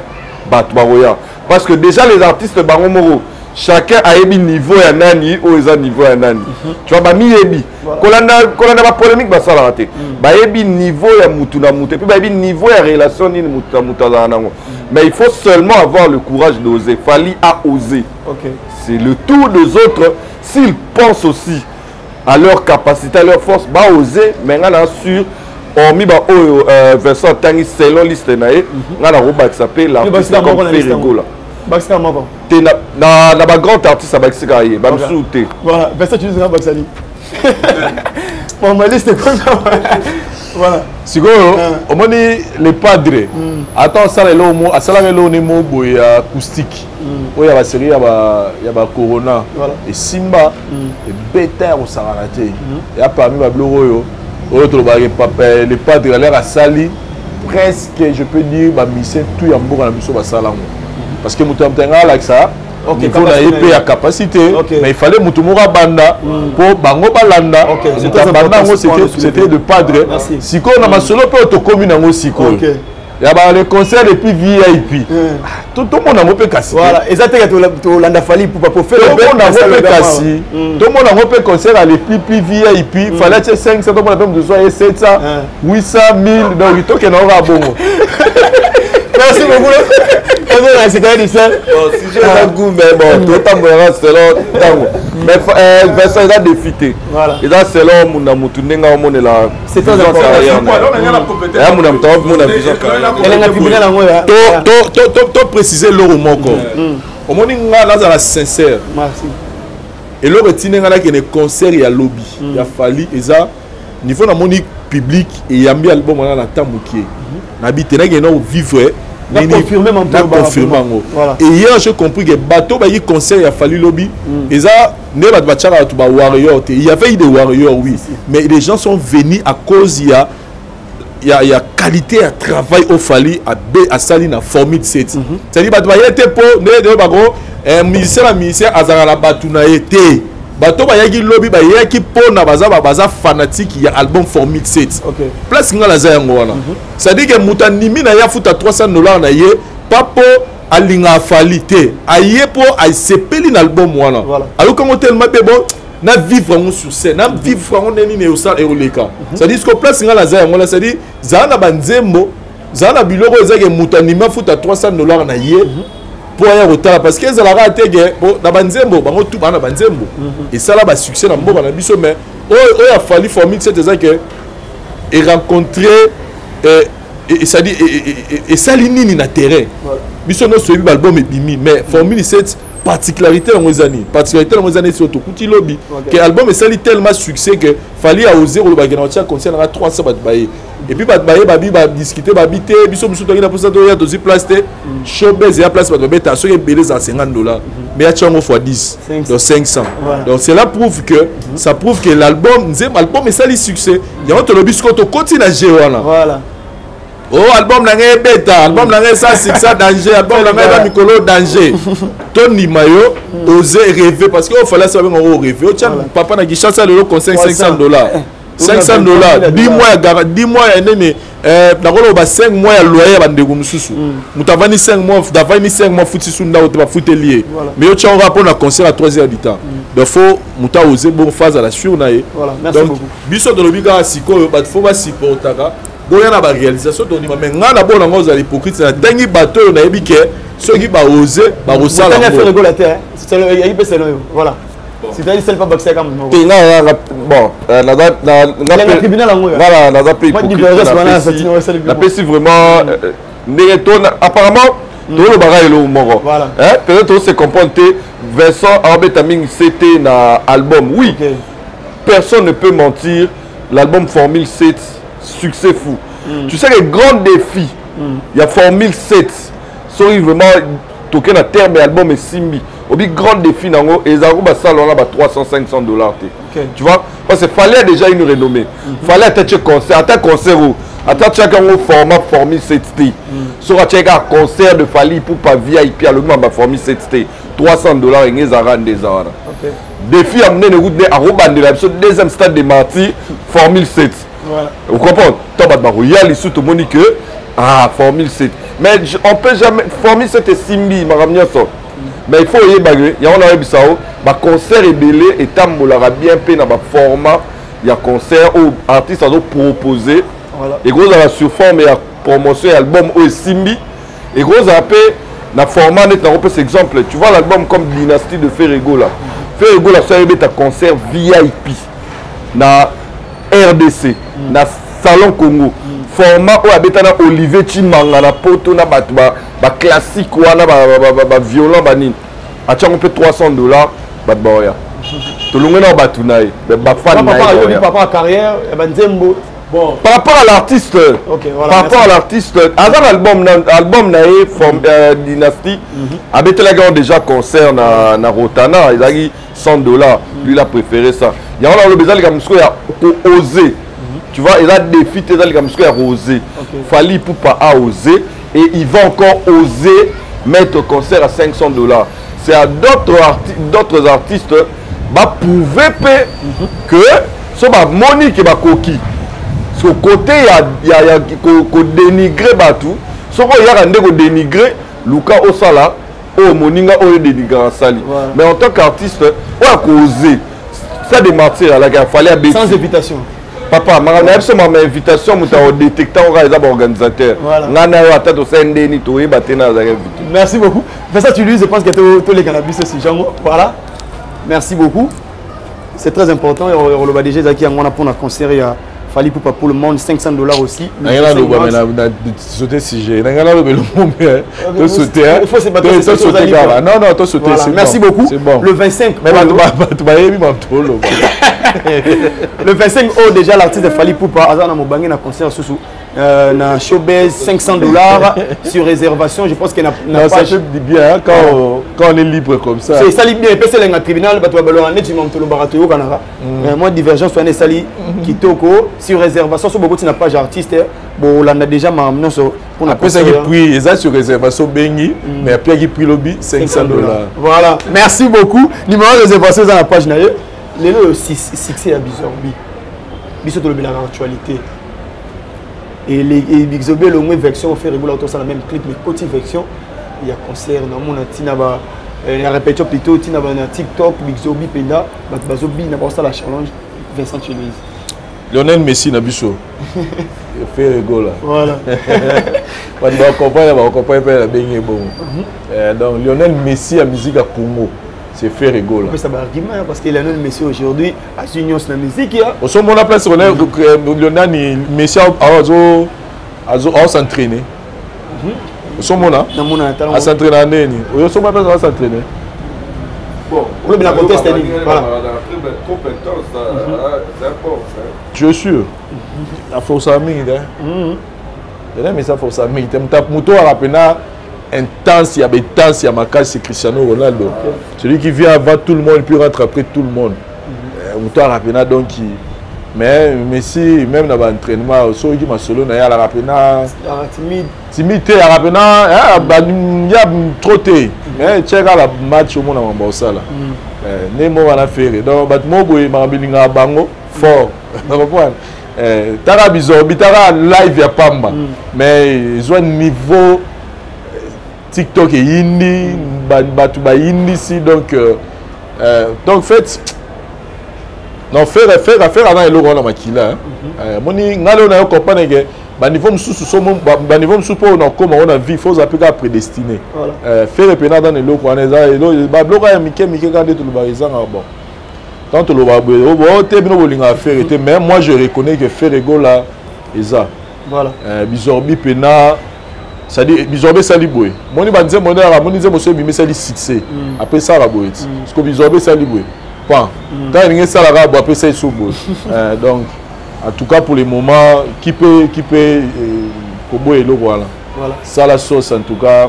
bato bakoya. Parce que déjà les artistes bango moko chacun a émis niveau ya nani ou eza niveau ya nani. Tu vois ba mi yebi. Voilà. Kolanda kolanda ba polémique ba sala raté. Ba yebi niveau ya mutu na mutu et puis ba yebi niveau ya relation ni mutu na mutu azala nango. Mais il faut seulement avoir le courage d'oser. Fally a osé. OK. C'est le tour des autres s'ils pensent aussi à leur capacité, à leur force, ba oser, mais nga na sûr hormis ba oyo Vincent Tangi selon liste na ye, nga na robakisa pe l'artiste Bakisa moko comme na liste Ferre Gola. yango. Bakisa moko. Te na, na, na ba grand artiste abakisi kaka ye, ba Ok. misusu te. Voilà, Vincent, tu nous as bakisa ni. Bon, ma liste est comme ça. Voilà. Sikoyo, omoni le padre. Attends, asala eloko mo, asalaka eloko ne mo boye ya acoustique. Oyo ya ba série ya ba corona. Voilà. Esimba, ebeta ya kosakana te. Ya parmi ba biloko oyo, oyo tolobaka papa, le padre a l'air asali presque, je peux dire, ba musicien tout ya mboka na biso basala yango. Parce que moto ya moto ya alakisa, Ok, niveau na ye capacité pe ya capacité, Ok. mais il fallait moto moko abanda po bango balanda. Ok, c'est Moto très abanda important, yango, ce point de soulever. c'était le padre. Merci. Sikoyo na masolo pe oyo tokomi nango sikoyo. Ok. Ya ba le concert et puis VIP. Ah, tout le monde yango pe kasi. Voilà, eza te que tolanda Fally Ipupa pour faire Tout le monde yango pe kasi. Tout le monde yango pe concert à les plus plus VIP. Fallait acheter 500, tout le monde a besoin de 700, 800, 1000. Donc il toke na oka bongo. Merci beaucoup. Bon, si j'ai un goût, mais bon, tout le temps, selon tango. Mais Vincent, il a défité. Voilà. Il a selon mon amour, tout le monde est là. C'est très important. Eh, mon amour, mon vision carrière. Elle a publié la moya. To to to to préciser l'euro moko. Omoni nga nazala sincère. Merci. Eloko etindi nga nakende concert ya lobby ya Fally eza niveau namoni Public eyambi album wana na temps mokie, nabi te nakende na vivre Na confirmer mon na confirmer yango. Et hier, j'ai compris que bato bayi concert ya Fally lobi, eza nde bato batiaka bato ba warrior te. Il y avait eu des warriors, oui, mais les gens sont venus à cause ya qualité ya travail oyo Fally abe asali na Formule 7. C'est-à-dire bato baye te mpo nde bako musicien na musicien azalaka na bato na ye te. Bato bayaki lobi, bayaki mpona baza fanatique ya album Formule 7. Place nga naza yango wana, c'est-à-dire que moto andimi na ye afuta 300 $ na ye pa mpo alingaka Fally te, aye mpo asepeli na album wana. Ayoki yango tellement mpe bon, na vivre yango sur scène, na vivre yango nde nini eosala ekoleka. C'est-à-dire ce que place nga naza yango wana, c'est-à-dire zala na banzembo, zala na biloko oyo ezaki moto andimi afuta 300 $ na ye mpo aya kotala, parce que ezalaka te ke po na banzembo bango tu baa na banzembo esala basuccès na mboka na biso. Mais oyo ya Fally Formule 7 eza ke erencontre, c'est-à-dire esali nini na terrain. Biso nyonso toyebi baalbum ebimi, mais Formule 7, particularité yango eza nini? Particularité yango eza neti oyo tokuti lobi ke album esali tellement succès que Fally aose kolobaki na otia concert nanga 300, bato baye. Et puis bato baye, babi badiscute, babi te, biso mosusu toyaki na mposa toya, tozwi place te. Showbuzz eya place bato babeta soki ebele eza 50 $, mais atia yango fois 10, donc 500. Donc cela prouve que ça prouve que l'album, nzembo, album esali succès. Yango tolobi sikoyo tokoti na jeu wana. Oh, album na ngai ebeta, album na ngai esa succès danger, album na ngai eza mikolo danger. Tondima yo, ose rêver, parce que oyo Fally asa babenga ngo rêver. Otya papa na Kinshasa lelo conseil 500 $, 500 $, 10 mois ya 10 mois ya nini, nakoloba 5 mois ya loyer ya bandeko mosusu. Moto avandi 5 mois, avandi 5 mois, futi su ndako te, bafuteli ye. Mais yo tia ngo mpo na concert à 3 heures du temps. Donc faut moto aose bongo, faut azala sûr na ye. Donc biso tolobi kaka sikoyo bato faut basupportaka, boya na baréalisation, tondima. Mais ngai na bona ngo ozala hypocrite, natangi bato oyo nayebi ke soki baose bakosala. Voilà, c'est-à-dire celle pas boxer comme te nga nga bon, naza nga naza mpe hypocrite, napesi vraiment ndenge to apparemment tolobaka eloko moko, peut-être tose comprendre te. Vincent aobeta mingi ct na album, oui. Personne ne peut mentir, l'album Formule 7, succès fou. Tu sais que grand défi, il y a Formule 7, soki vraiment toke na terme ya album esimbi obi, grand défi nango ezalako basala wana ba 300 500 $ te. Tu vois, parce que Fally déjà une renommée. Fally ata tie concert, ata concert oyo ata tiaki yango format Formule 7 te, soki atiaki kaka concert de Fally Ipupa VIP, alobi ma baformule 7 te, 300 $ enge ezalaka nde eza wana. Défi ya monene ekuti nde akobandela biso deuxième Stade de Martyr Formule 7. Vous comprenez? To bato bakoya lisusu, tomoni que ah, Formule 7, mais on peut jamais Formule 7 esimbi makambo nyonso. Mais il faut oyeba ke yango nayebisa o baconcert ebele etambolaka bien mpe na baformat ya concert oyo artiste azopropose. Ekozala sur forme ya promotion ya album oyo esimbi, ekozala mpe na format neti nakopesa exemple, tu vois, l'album comme Dynastie de Ferre Gola. Ferre Gola so ayebeta concert VIP na RDC, na Salon Congo, format oyo abeta na Olivier Chimanga na poto na bato baclassique wana, baviolent banini, atiango mpe 300 $, bato baoya, tolongwe na bato na ye, bafan na ye. Papa, carrière ya banzembo. Bon. Par rapport à l'artiste, voilà, par rapport à l'artiste, aza na album, na album na ye from Dynastie, abetelaki yango déjà concert na Rotana, ezalaki 100 $. Lui, il a préféré ça. Yango na oloba eza likambo sikoyo ya ko-oser, tu vois, eza défi te, eza likambo sikoyo ya ko-oser. Fally Ipupa a osé et il va encore oser mettre concert à 500 $. C'est à d'autres artistes baprouver mpe que so bamoni ke bakoki so côté ya kodénigre bato. Soki oyaka nde kodénigre, luka osala oyo moninga oyo dénigraka asali. Mais en tant qu'artiste oyo akoose, Stade de Martyr alaki, afali abeti sans invitation. Papa, makambo na biso, mama, invitation moto akodétecta ngo kaka eza baorganisateur. Ngai na yo ata tosali ndeni, toyeba te na azalaki invité. Merci beaucoup, Vincent Tuluise. Je pense que toleka na biso si jango. Voilà, merci beaucoup, c'est très important. Oloba déjà ezalaki yango wana mpona concert ya Fally Ipupa pour le monde, 500 dollars aussi. Nanga naloba mais na sauter sujet. Nanga naloba le mot mais to sauter. Il faut se battre. To sauter kaka. Non non, to sauter c'est Merci beaucoup. Bon. Le 25. Mais bato bayebi bato loba. Le 25 oh déjà l'artiste Fally Ipupa aza na mobange na concert susu na showbiz 500 dollars sur réservation. Je pense que na non, ça fait du bien hein, quand on est libre comme ça. C'est ça bien epesela nga tribunal bato babalora neti mamtolo barato yokanaka. Moi divergence wana esali kitoko sur réservation so bokoti na page artiste bolanda déjà makambo nyonso mpona apesaki prix eza sur réservation bengi mais apiaki prix lobi 500 dollars. Voilà, merci beaucoup. Numéro de réservation eza na page na ye. Lelo oyo succès ya Bizorbi, biso tolobelaka actualité et Bizorbi elongwe version Ferre Gola tosala même clip, mais koti version ya concert namona ntina ba ya répétition plutôt ntina ba na TikTok Bizorbi mpenza bato bazobina bakosala challenge. Vincent Chemise, Lionel Messi na biso Ferre Gola. Voilà. Bato bakocomprendre, bakocomprendre mpe nabengi ye bongo. Donc Lionel Messi ya musique ya Congo, c'est Ferre Gola. Opesa baargument parce que Lionel Messi aujourd'hui azwi nyonso na musique ya osomona place Lionel Messi azo s'entraîner, osomona namona na as'entraîner ndeni oyo osomona place aos'entraîner. Bon, Olobi na contexte nini? Voilà. Trop intense, c'est important. Tu es sûr aforsa mingi te? Lionel Messi aforsa mingi te. Moto aka mpena intense ya baintense ya makasi, Cristiano Ronaldo, celui qui vient avant tout le monde puis rentre après tout le monde. Moto aka mpena donc, mais Messi même na baentraînement soki masolo na ye alaka mpena timide. Timide te, alaka mpena ya trop te, mais tiaka la match omona mambo osala nde moko wana Ferre. Donc bato moko boye makambo elingaka bango fort, comprendre taka Bizorbi, taka live ya pamba, mais ezwa niveau TikTok eyindi, bato bayindisi. Donc fait non, Ferre aza eloko wana makila. Moni ngai leo nayo comprendre ke baniveau mosusu so baniveau mosusu mpo na okóma ngo na vie, faut ozala mpe kaka prédestiné. Ferre mpena aza na eloko wana, eza babiloko ya mike mike kaka nde tolobaka ezangaka. Bon, tant tolobaka boye o te, bino bolingaka Ferre te, mais moi je reconnais que Ferre Gola eza Bizorbi mpena, c'est-à-dire Bizorbi esali boye, moni banzembo nde yaka moni nzembo so ebimi esali succès, après esalaka boye ti parce que Bizorbi esali boye pan ntango elingi esalaka boye, après esali so boye. Donc en tout cas pour le moment qui peut koboya eloko wana? Sala sauce en tout cas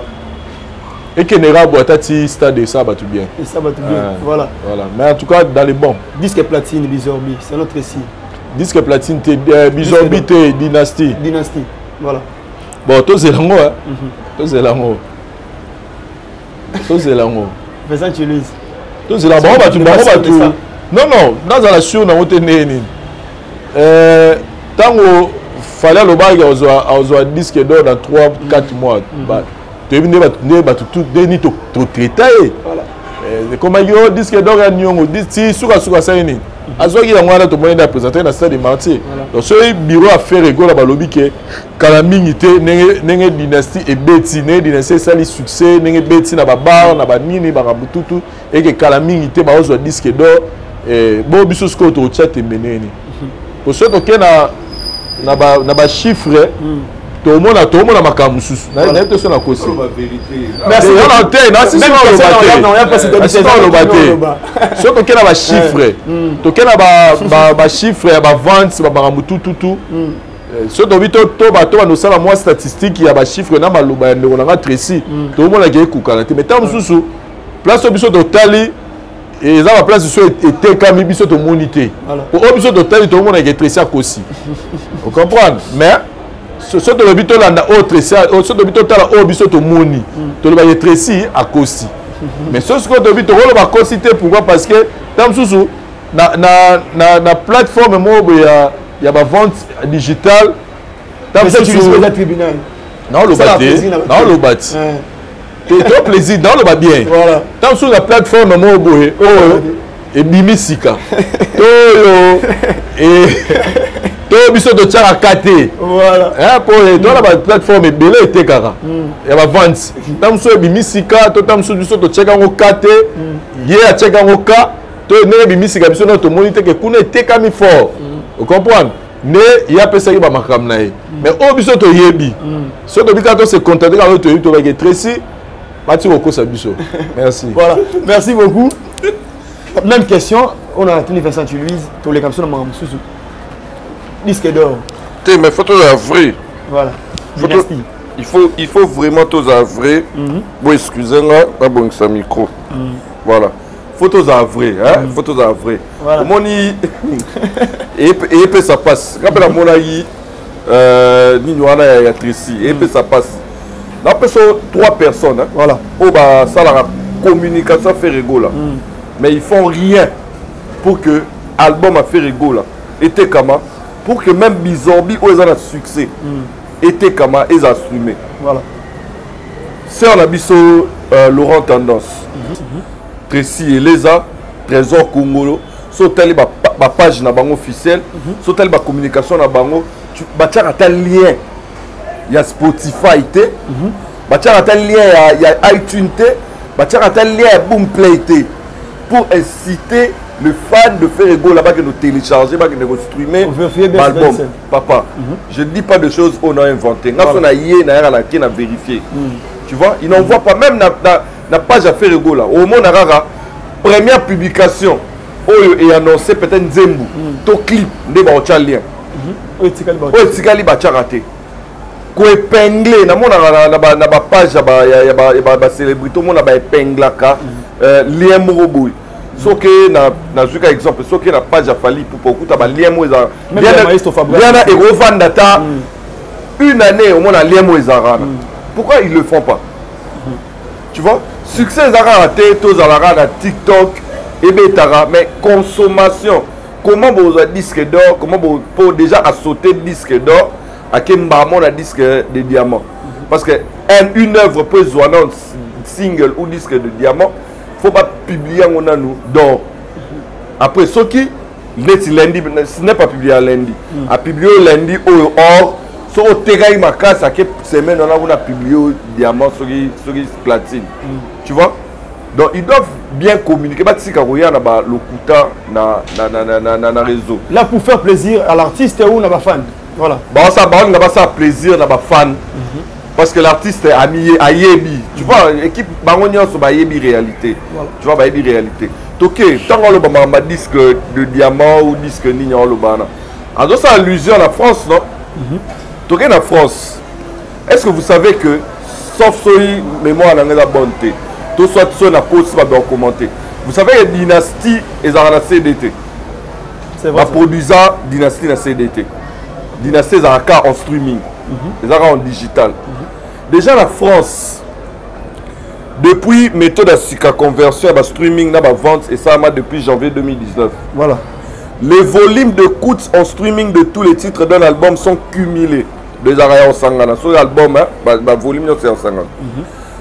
ekendeka boye ata ti stade esala bato bien. Esala bato bien, voilà. Voilà, mais en tout cas dans les bons. Disque platine Bizorbi, c'est notre récit. Disque platine te, Bizorbi te, Dynastie. Dynastie, voilà. Bon, tozela yango, tozela yango, tozela yango. Vincent Chemise. Tozela bango bato, bango bato. Non non, nazala sûr nango te. Ndenge nini ntango Fally alobaki azwa disque d'or dans 3 4 mois, toyebi nde bato ndeni totraita ye, ekomaki o disque d'or ya niongo ti sukasuka asali nini, azwaki yango wana, tomoni nde aprésente na stade Martyr. Donc soki bureau ya Ferre Gola balobi ke kala mingi te, ndenge Dynastie ebeti, ndenge Dynastie esali succès, ndenge ebeti na babar na banini makambo tutu, eke kala mingi te baozwa disque d'or bo biso sikoyo tokotia tembe ndenge po soki toke na bachiffre tomona makambo mosusu. Nayebi te so nakosi te, nasisi oloba te. Soki toke na bachiffre, toke na bachiffre ya bavente, bamakambo tututu, soki tobi to banda osala mwa statistique ya bachiffre na maloba ya ndeko nanga Tracy, tomonaki ekukana te. Mais ntango mosusu place oyo biso totali eza baplace so etekami, biso tomoni te. Po oyo biso totali, tomonaki Tracy akosi, ocomprendre. Mais so tolobi tolanda oyo Tracy, so tolobi totala oyo biso tomoni, tolobaki Tracy akosi. Mais so sikoyo tolobi tokoloba akosi te. Pourquoi? Parce que ntango mosusu na plateforme moko boye ya bavente digitale, ntango mosusu naoloba te, naoloba ti to plaisir, naoloba bien, ntango mosusu na plateforme moko boye oyo ebimi sika to oyo to biso totiaka ka te, po towana baplateforme ebele etekaka ya bavente, ntango mosusu ebimi sika to ntango mosusu biso totiaka yango ka te, ye atiaka yango ka to ndenge ebimi sika, biso nano tomoni te ke kuna etekami fort, ocomprendre. Nde ye apesaki bamakambo na ye, mais oyo biso toyebi, soki tobi kaka tose contente kaka oyo toyebi, tobaki Tracy bati kokosa biso. Merci. Voilà, merci beaucoup. Même question, on a tuni Vincent Louise, toleka biso na makambo mosusu. Disque d'or. Te, mais faut tozala vrai. Voilà. Dynastie. Il faut vraiment tozala vrai. Bo excuse nga, nabongisa micro. Voilà, faut tozala vrai, hein? Faut tozala vrai. Voilà. Omoni, eyepesa mpasi. Nga mpe namonaki nini wana ya Tracy, eyepesa mpasi. Napesa trois personnes, hein? Voilà. Oyo basalaka communication Ferre Gola, mais ils font rien pour que album ya Ferre Gola etekama, pour que même Bizorbi oyo eza na succès etekama, eza streamé. Voilà. Sœur na biso Laurent Tendance, Tracy Eleza, Trésor Congolo, so otali bapage na bango officielle, so otali bacommunication na bango, batiaka ata lien ya Spotify te, batiaka ata lien ya iTunes te, batiaka ata lien ya Boomplay te, pour inciter le fan de Ferre Gola bakende télécharger, bakende kostreamer Vérifier bien. Album. C'est papa, je ne dis pas de choses on a inventé. Nga so na ye na yaka na ke na vérifier, tu vois, il n'envoie pas même na page ya Ferre Gola. Omona kaka première publication oyo eannoncé peut-être nzembo to clip, nde baotya lien. Oyo etikali oyo etikali batiaka te. Koépingler, namonaka na bapage ya bacélébrité, omona baépinglaka lien moko boye. Soki nazwi ka exemple, soki na page ya Fally Ipupa, okuta balien moko ezalaka Même ya Maestro Fabregas. Liana ekovanda ta une année, omona lien moko ezalaka wana. Pourquoi ils le font pas? Tu vois, succès eza kaka te tozalaka na TikTok ebetaka, mais consommation, comment bozwa disque d'or? Comment po déjà asauter disque d'or, ake mbamo na disque de diamant? Parce que une œuvre peut ezwa na single ou disque de diamant, faut bapublier yango nanu d'or. Après, soki neti lundi, ce n'est pas publié lundi, apublie oyo lundi oyo or, soki otekaki makasi, ake semaine wana kuna publie oyo diamant, soki platine, tu vois. Donc ils doivent bien communiquer, batika koya na balokuta na réseau. Là, pour faire plaisir à l'artiste ou na bafan, voilà. Baosa baolinga basala plaisir na bafan, parce que l'artiste ami ayebi, tu vois, équipe bango nyonso bayebi réalité. Tu vois, bayebi réalité. Toke ntango aloba makambo ya disque de diamant ou disque nini, aloba wana azosala allusion na France, non? Toke na France, est ce que vous savez que, sauf soki mémoire na ngai eza bonne te, to soit soki nakosi, bato bakommenter, vous savez que Dynastie ezalaka na CD te? C'est vrai, ça. Baproduisa Dynastie na CD te. Dynastie ezalaka en streaming, ezalaka en digital. Déjà na France, depuis méthode ya sika, conversion ya bastreaming na bavente esalama depuis janvier 2019. Les volumes de coûts en streaming de tous les titres d'un album sont cumulés. Ezalaka ya kosangana. Soki album, hein, bavolume nyonso ya kosangana,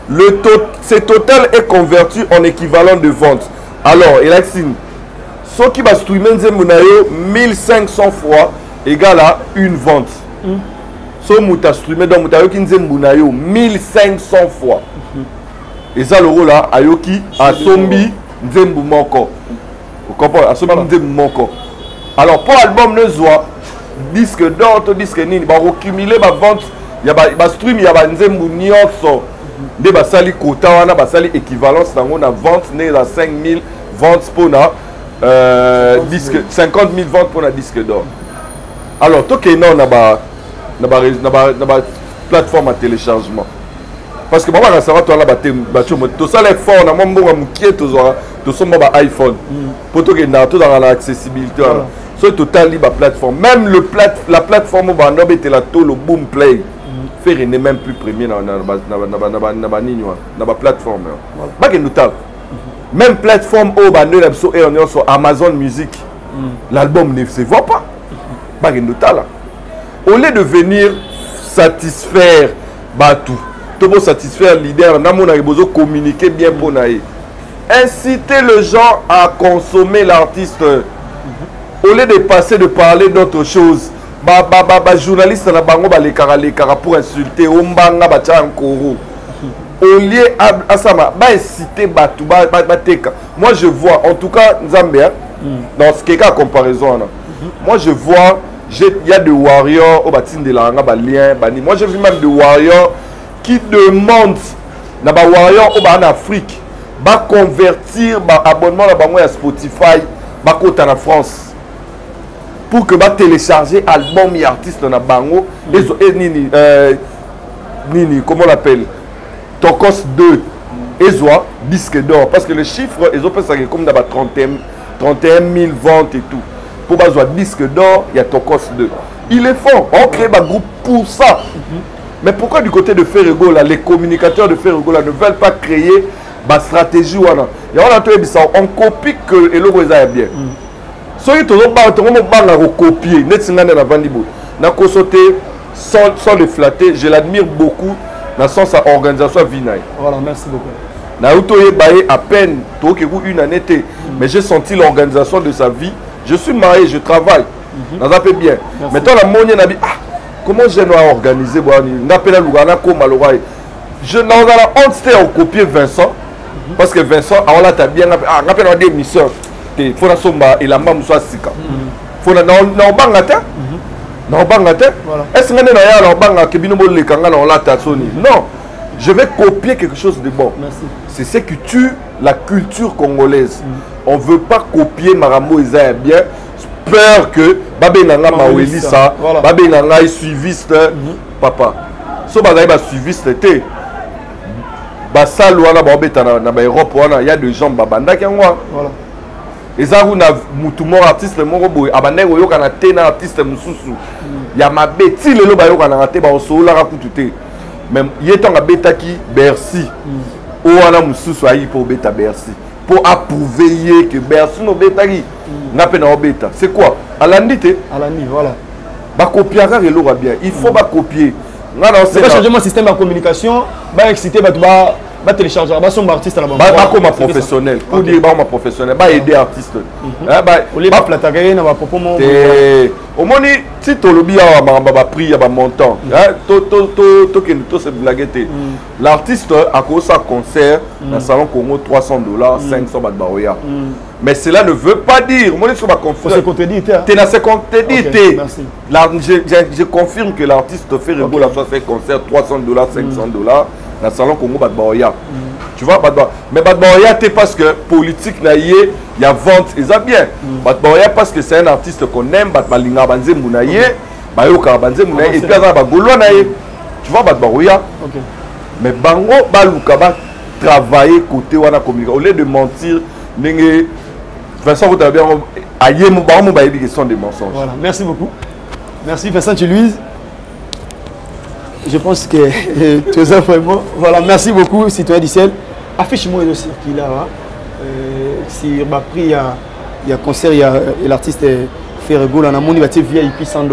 le to ce total est converti en équivalent de vente. Alors elakisi nini? Soki bastreame nzembo na yo 1500 fois, égale à une vente. So moto astreame, donc moto ayoki nzembo na yo 1500 fois, eza lokola ayoki, asombi nzembo moko. Ocomprendre? Asombi nzembo moko. Alors mpo album nezwa disque d'or to disque nini, bakocumuler bavente ya bastream ya banzembo nyonso, nde basali kota wana, basali équivalence nango na vente, ndenge eza 5000 ventes mpona disque, 50 000 ventes mpona disque d'or. Alors tokende nao na ba plateforme ya téléchargement, parce que bango bakasaka to wana batio, tosala effort na mwa mbongo ya mokie tozwaka, tosomba ba iPhone mpo tokendaka, tozalaka na accessibilité wana. Soki totali baplateforme, même la plateforme oyo banda obetela tolo, Boomplay, Ferre n'est même plus premier na banini wana, na baplateforme wana. Bakende otala même plateforme oyo bandeli na biso heure nyonso, Amazon Music, l'album ne se voit pas. Bakende otala. Au lieu de venir satisfaire bato to bo satisfaire leader, namonaki bozo communiquer bien mpo na ye, inciter les gens à consommer l'artiste au lieu de passer de parler d'autres choses. Bajournaliste na bango balekaka lekaka pour insulter, ombanga batya nkoro, au lieu asama bainciter bato bateka. Moi je vois, en tout cas, Nzambe, hein, dans ce cas comparaison wana, moi je vois Il y a des warriors oyo batindelaka nga balien bani. Moi, j'ai vu même des warriors qui demandent na bawarrior oyo baa na Afrique baconvertir baabonnement na bango ya Spotify, bakota na France pour que batélécharger album ya artiste na bango. Ezo e nini, nini, comment on l'appelle, Tokos 2 ezwa disque d'or, parce que le chiffre ezopesaka comme na ba 31 000 ventes et tout. Mpo bazwa disque d'or ya Tokos 2, ils le font, on crée bagroupe pour ça. Mais pourquoi du côté de Ferre Gola, les communicateurs de Ferre Gola ne veulent pas créer bastratégie wana? Ya wana toyebisa, on copie que eloko eza ya bien. Soki tozobanga, tokomobanga kocopier. Neti ngai nde navandi boye, nakoso te, sans le flatter, je l'admire beaucoup na sens ya organisation ya vie na ye. Voilà, merci beaucoup. Nauti oyeba ye à peine, tokoki ku une année te, mais j'ai senti l'organisation de sa vie. Je suis marié, je travaille, naza mpe bien, mais to namoni ye nabi: ah, comment jeune oyo aorganiser bwani? Nga mpe naluka nakóma lokwa ye. Je nazala honte te ya kocopier Vincent, parce que Vincent aolata bien. Nga mpe, ah, nga mpe na émission te, fo nasomba elamba mosu ya sika, fo naobanga te, naobanga te. Est ce nga nde naya naobanga ke bino boleka nga naolata soni? Non, je vais copier quelque chose de bon. Merci. C'est ce qui tue la culture congolaise. On veut pas copier makambo eza ya bien, peur que babenga nga mawelisa, babenga ngai suiviste. Papa, so bazali basuiviste te, basale wana baobeta na baEurope wana, ya de gens babandaki yango wana. Eza kuna mutu moko, artiste moko boye, abandaki koyokana te na artiste mosusu ya mabe. Ti lelo bayokanaka te, baosololaka kutu te. Mais ye ntango abetaki Bercy, oyo wana mosusu ayi mpo obeta Bercy mpo aprouve ye ke Bercy no obetaki, nga mpe na obeta. C'est quoi? Alandi te. Alandi, voilà. Bakopiaka kaka eloko ya bien, il faut bacopier. Nga na changement système ya communication, baexcité bato, batéléchargera, basomba artiste na bango. Bakoma professionnel pour dire, bakoma professionnel, baaider artiste. Olie baflataka ye na bapropos mo. Te, omoni ti tolobi awa makambo ya baprix ya bamontant, tokende tose blague te. L'artiste akosala concert na Salon Congo 300 $, 500, bato baoya. Mais cela ne veut pas dire, omoni so se contredire te. Te, na se contredire te. Merci. Je confirme que l'artiste Ferre Gola soit fait concert 300 $, 500 $ na Salon Congo, bato baoya. Tu vois, bato, mais bato baoya te parce que politique na ye ya vente eza bien. Bato baoya parce que c'est un artiste qu'on aime, bato balingaka banzembo na ye, bayokaka banzembo na ye, et puis aza na bagaulois na ye. Tu vois, bato baoya. Mais bango baluka batravailler côté wana communication au lieu de mentir ndenge Vincent Kotala bien aye bango mo bayebi question de mensonge. Voilà, merci beaucoup. Merci Vincent Louise. Je pense que tu es vraiment. Voilà, merci beaucoup, citoyen du ciel. Affiche-moi aussi qu'il a. Hein. Sur ma prix, il y a concert, il y a l'artiste Ferre Gola, namoni batie VIP 100 $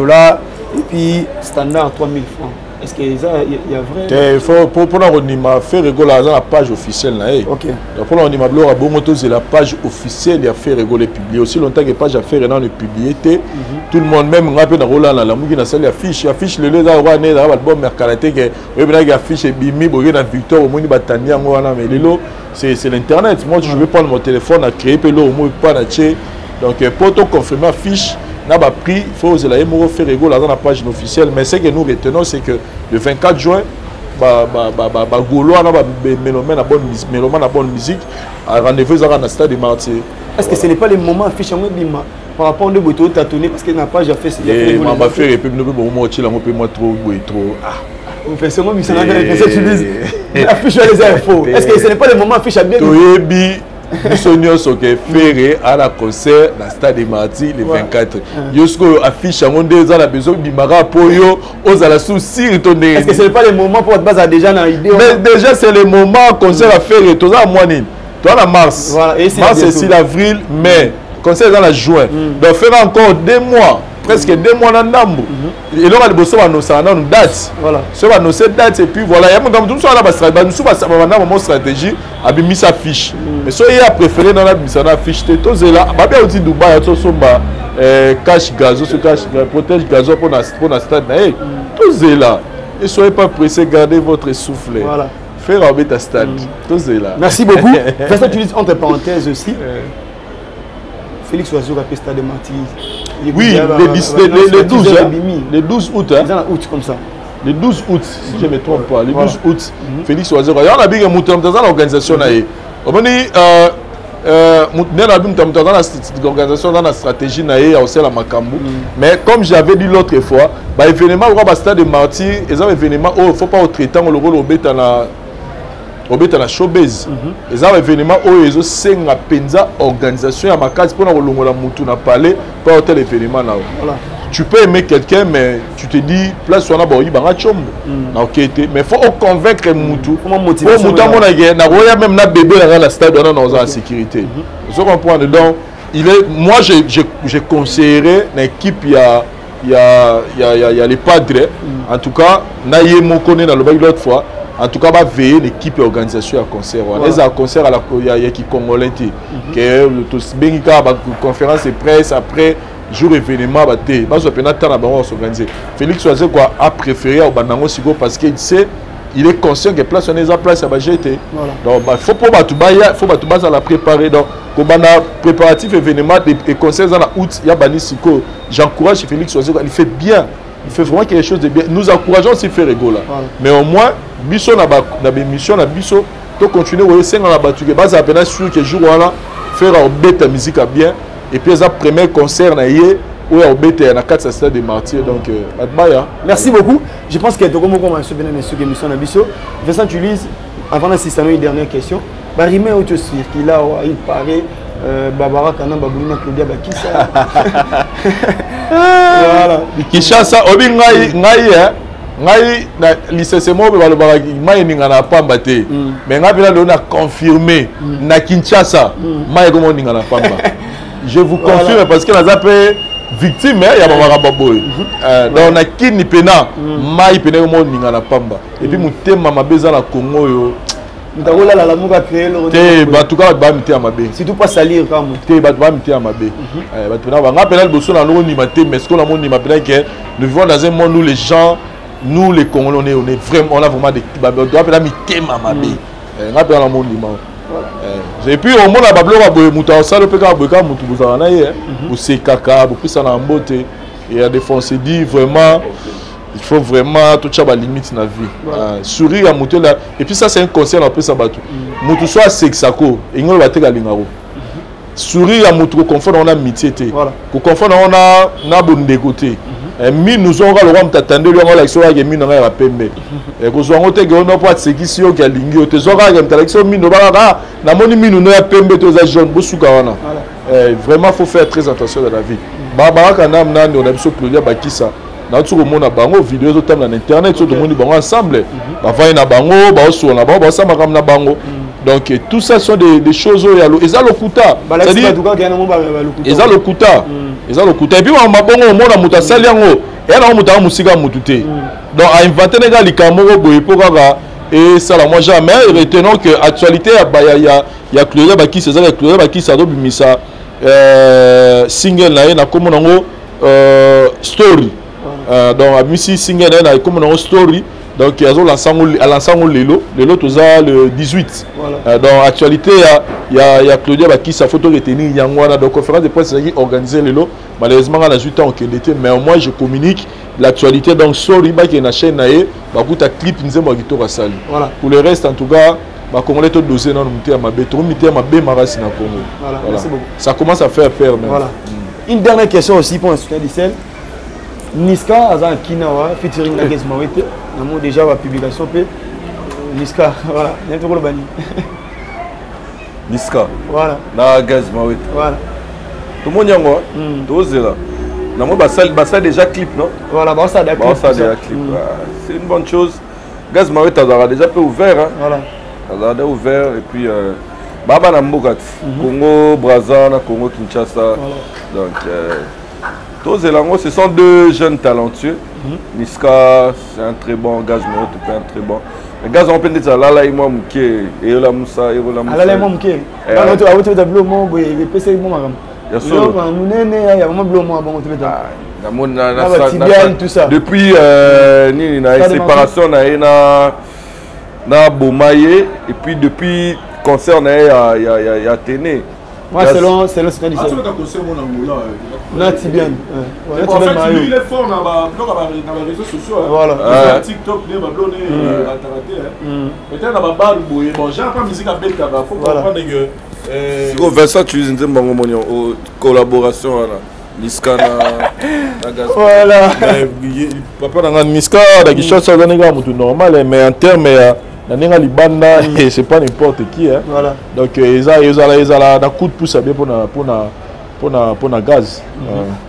et puis standard 3000 francs. Est-ce que ça, il y a vrai? Te, faut mpona kondima, Ferre Gola aza na page officielle na ye. Donc mpona kondima biloko ya bongo, tozela page officielle ya Ferre Gola epublie. Aussi longtemps que page ya Ferre nano epublie te, tout le monde, même nga mpe nakolala, nalamuki, nasali affiche. Affiche lelo eza lokola nde ezaka baalbum ya kala te, ke oyebinaki affiche ebimi, boke na Victoire, omoni batandi yango wana. Mais lelo c'est l'internet. Moi, je vais prendre mon téléphone à créer mpe eloko moko epa na tie. Donc po toconfirme affiche na baprix, faut ozela ye moko Ferre Gola aza na page officielle. Mais ce que nous retenons, c'est que le 24 juin, bagaulois na bamélomane na bonne mélomane na bonne musique, rendez-vous ezaka na stade de Martyr. Est-ce que ce n'est pas le moment affiche yango ebima par rapport nde boye totatourner, parce que na page ya fait bafere epe bino mpe bongo otiela yango mpe mwa trop boye, trop, ah. Vincent misana, Vincent Louise, affiche les infos. Est-ce que ce n'est pas le moment affiche à bien? Toyebi biso nyonso ke Ferre ala concert na stade de Martyr le 24. Yo sikoyo affiche yango nde eza na besoin bimaka mpo yo ozala sous sire to ndenge? Est-ce que ce n'est pas le moment pour baza déjà na idée? Mais déjà c'est le moment. Concert ya Ferre, toza na mwa nini? Toza na mars. Voilà, et c'est mars bientôt. Esili avril, mai, concert eza na juin, donc Ferre encore 2 mois, presque 2 mois na ndambo. Eloko ya liboso, banosaka nanu date. So banose date et puis voilà, ya moto mosusu wana bamosusu babanda mamo stratégie, abimisa affiche. Mais so ye apréféré nano abimisa na affiche te, tozela babi auti Dubai, atosomba cache gazo, so cache protège gazo mpona stade na ye. Tozela et soyez pas pressé, gardez votre souffle. Ferre abeta stade, tozela. Merci beaucoup. Vincent Louise, entre parenthèses aussi. Félix Wazekwa pe stade Martyrs. Oui, le 12, hein, le 12 août. Hein. Août comme ça. Le 12 août, si je ne me trompe pas, le 12 août, Félix Wazekwa. Il y en a bien qui dans l'organisation. Omoni, nde na bi moto moto aza na organisation aza na stratégie na ye ya kosala makambo. Mais comme j'avais dit l'autre fois, baévénement lokola bastade de Martyr eza baévénement oyo faut pas otraite yango lokola obeta na showbase. Eza baévénement oyo ezosenga mpenza organisation ya makasi mpona kolongola mutu na palais mpo otala événement na yo. Tu peux aimer quelqu'un, mais tu te dis: place wana baoyibanga tshombo, na okei te. Mais faut oconvaincre mutu po mutu amonake nakoya même na bébé na ngai na stade wana, na oza na sécurité. Ozo comprendre? Donc il est moi je conseillerais na équipe ya les Padres, en tout cas na ye moko nde nalobaki l'autre fois, en tout cas baveiller l'équipe ya organisation ya concert wana. Ezala concert ya kicongolais te ke tobengi kaka baconférence de presse, après jour événement bate bazwa mpena temps na bango s'organiser. Félix Wazekwa a préféré obanda yango sikoyo parce que il sait, il est conscient que place wana eza place ya baje te. Donc faut mpo bato baya, faut bato bazala préparé. Donc kobanda préparatif événement et concert eza na août, ya bani sikoyo. J'encourage Félix Wazekwa, il fait bien, il fait vraiment quelque chose de bien. Nous encourageons aussi Ferre Gola. Mais au moins biso na baémission na biso tocontinue koyesenga na bato ke bazala mpena sûr que jour wana Ferre obeta musique ya bien. Et puis eza premier concert na ye oyo akobetela na kati ya stade de Martyr, donc bato baya. Merci beaucoup. Je pense que tokomokoma so pena na soki émission na biso. Vincent Tulise, avant d'assister à une dernière question, barime oyo tocircula awa, il paraît Barbara Kana babuli na Claudia Bakisa, voilà. Kinshasa obi ngai ngai na lisese moko mpe balobaka mai eninga na pamba te. Mais ngai mpena lelo na confirme, na Kinshasa mai ekoma oninga na pamba. Je vous confirme, voilà. Parce que naza mpe victime ya bamakambo boye. Donc na kini mpena mai pena ekoma oninga na pamba. Et puis motema mabe eza na Congo oyo. Moto akolala, lamuka, créer eloko. Te, bato kaka bato baya mitema mabe. Surtout pas salir kaka moto. Te, bato baya mitema mabe. Bato pena banga mpena liboso na ndoko ndima te. Mais sikoyo namondima mpena ke nous vivons dans un monde où les gens, nous les Congolais, on est vraiment, on a vraiment des bato baya mpena mitema mabe. Nga mpena namondima. Et puis omona babiloko ya boye, moto asala mpe kaka boye, kaka motu bozala na ye, bosekaka, bopesana na mbote. Et à des fois on se dit vraiment, il faut vraiment totia balimite na vie. Sourire ya moto ela. Et puis ça, c'est un conseil na opesa bato: motu so asekisako, elingi oloba te kalingako. Sourire ya motu, koconfondre yango na amitié te, koconfondre yango na bondeko te. Minu zonga lokwa moto atandeli yango, alakisi oyo kaka minu nanga ya pembe, kozwa yango te ke ono mpo asekisi yo ke alingi yo te. Zwa kaka moto alakisi yo minu, bakaka namoni minu no ya pembe to eza jaune, bosuka wana. Vraiment, faut faire très attention dans la vie. Bakaka na nani na biso Claudia Bakisa, nauti komona bango video ezotambola na internet, so tomoni bango ensemble, bavandi na bango, baosola na bango, baosala makambo na bango. Donc tout ça sont des choses oyo eza lokuta, eza lokuta, eza lokuta. Et puis mabongo, omona moto asali yango, eya nango moto anga mosika ya motu te. Donc ainvente ne kaka likambo moko boye mpo kaka esala mwa genre. Mais retenons que actualité ya Claudia Bakisi ezaka Claudia Bakisi azobimisa single na ye na kombo nango Story. Donc abimisi single na ye na kombo nango Story. Donc azolansa yango lelo. Lelo toza le 18. Voilà. Donc actualité ya Claudia Bakisa, faut retenir yango wana. Donc conférence de presse ezalaki organisé lelo, malheureusement nga nazwi temps okende te, mais au moins je communique l'actualité. Donc Story, bakende na chaîne na ye, bakuta clip, nzembo ya kitoko asali. Voilà. Pour le reste, en tout cas bacongolais, todose nano motema mabe, tokomi mitema mabe makasi na Congo. Voilà, merci beaucoup. Ça commence à faire peur même. Voilà. Une dernière question aussi pour un soutien du sel. Niska aza na kina wa featuring na Gaz Mawete. Namo déjà ba publication pe Niska, voilà. Nyeto koloba nini? Niska Voilà. na Gaz Mawete. Voilà. Tomoni yango, tozela nango basali basali déjà clip, non? Voilà, bah ça clip. Basali déjà clip. Ah, c'est une bonne chose. Gaz Mawete azalaka déjà peu ouvert, hein? Voilà. Azalaka déjà ouvert et puis baba na mboka ti Congo Brazza na Congo Kinshasa. Donc tozela yango, ce sont deux jeunes talentueux. Niska, c'est un très bon, Gaz Mawete mpe un très bon. Mais Gaz yango mpe ndeti alala ye mwa moke, eyola musa, eyola musa. Alala mo moke. Bana to awuti beta bilo mo boye epesa mo makambo. Ya solo. Biloko monene ya mama bilo mo bango to beta. Namoni Na ba tibiane, tout ça. Depuis nini na ye, Stade séparation na ye na boma ye, et puis depuis concert na ye ya Athénée. Moi, selon selon ce qu'on disait. Nati bien. Ouais, en fait, lui, il est fort dans les réseaux sociaux. Hein. Voilà. Ouais. TikTok, les bablons, Peut-être dans ma barre, bon, j'ai pas musique à bête, il faut comprendre que. Siko Vincent, tu utilises nzembo yango moni collaboration wana Niska na na Gaspard. Voilà. Papa na nga Niska na Kinshasa aza ndenge ya motu normal mais en terme ya na ndenge ya libanda c'est pas n'importe qui hein. Voilà. Donc eza ezala ezala na coup de pouce ya bien pona pona pona pona gaz.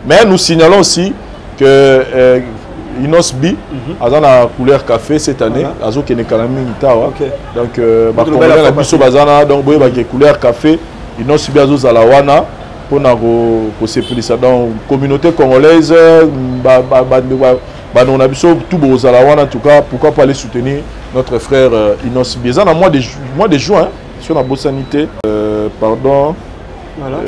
Mais nous signalons aussi que Inos B aza na couleur café cette année, azokende kala mingi tawa. Donc bakongolais na biso baza na donc boyebake couleur café Inos B azozala wana mpona kosepelisa donc communauté congolaise bandeko na biso tout bozala wana. En tout cas, pourquoi pas aller soutenir notre frère Inos B. Eza na mois de juin sur na bosani te, pardon. Voilà.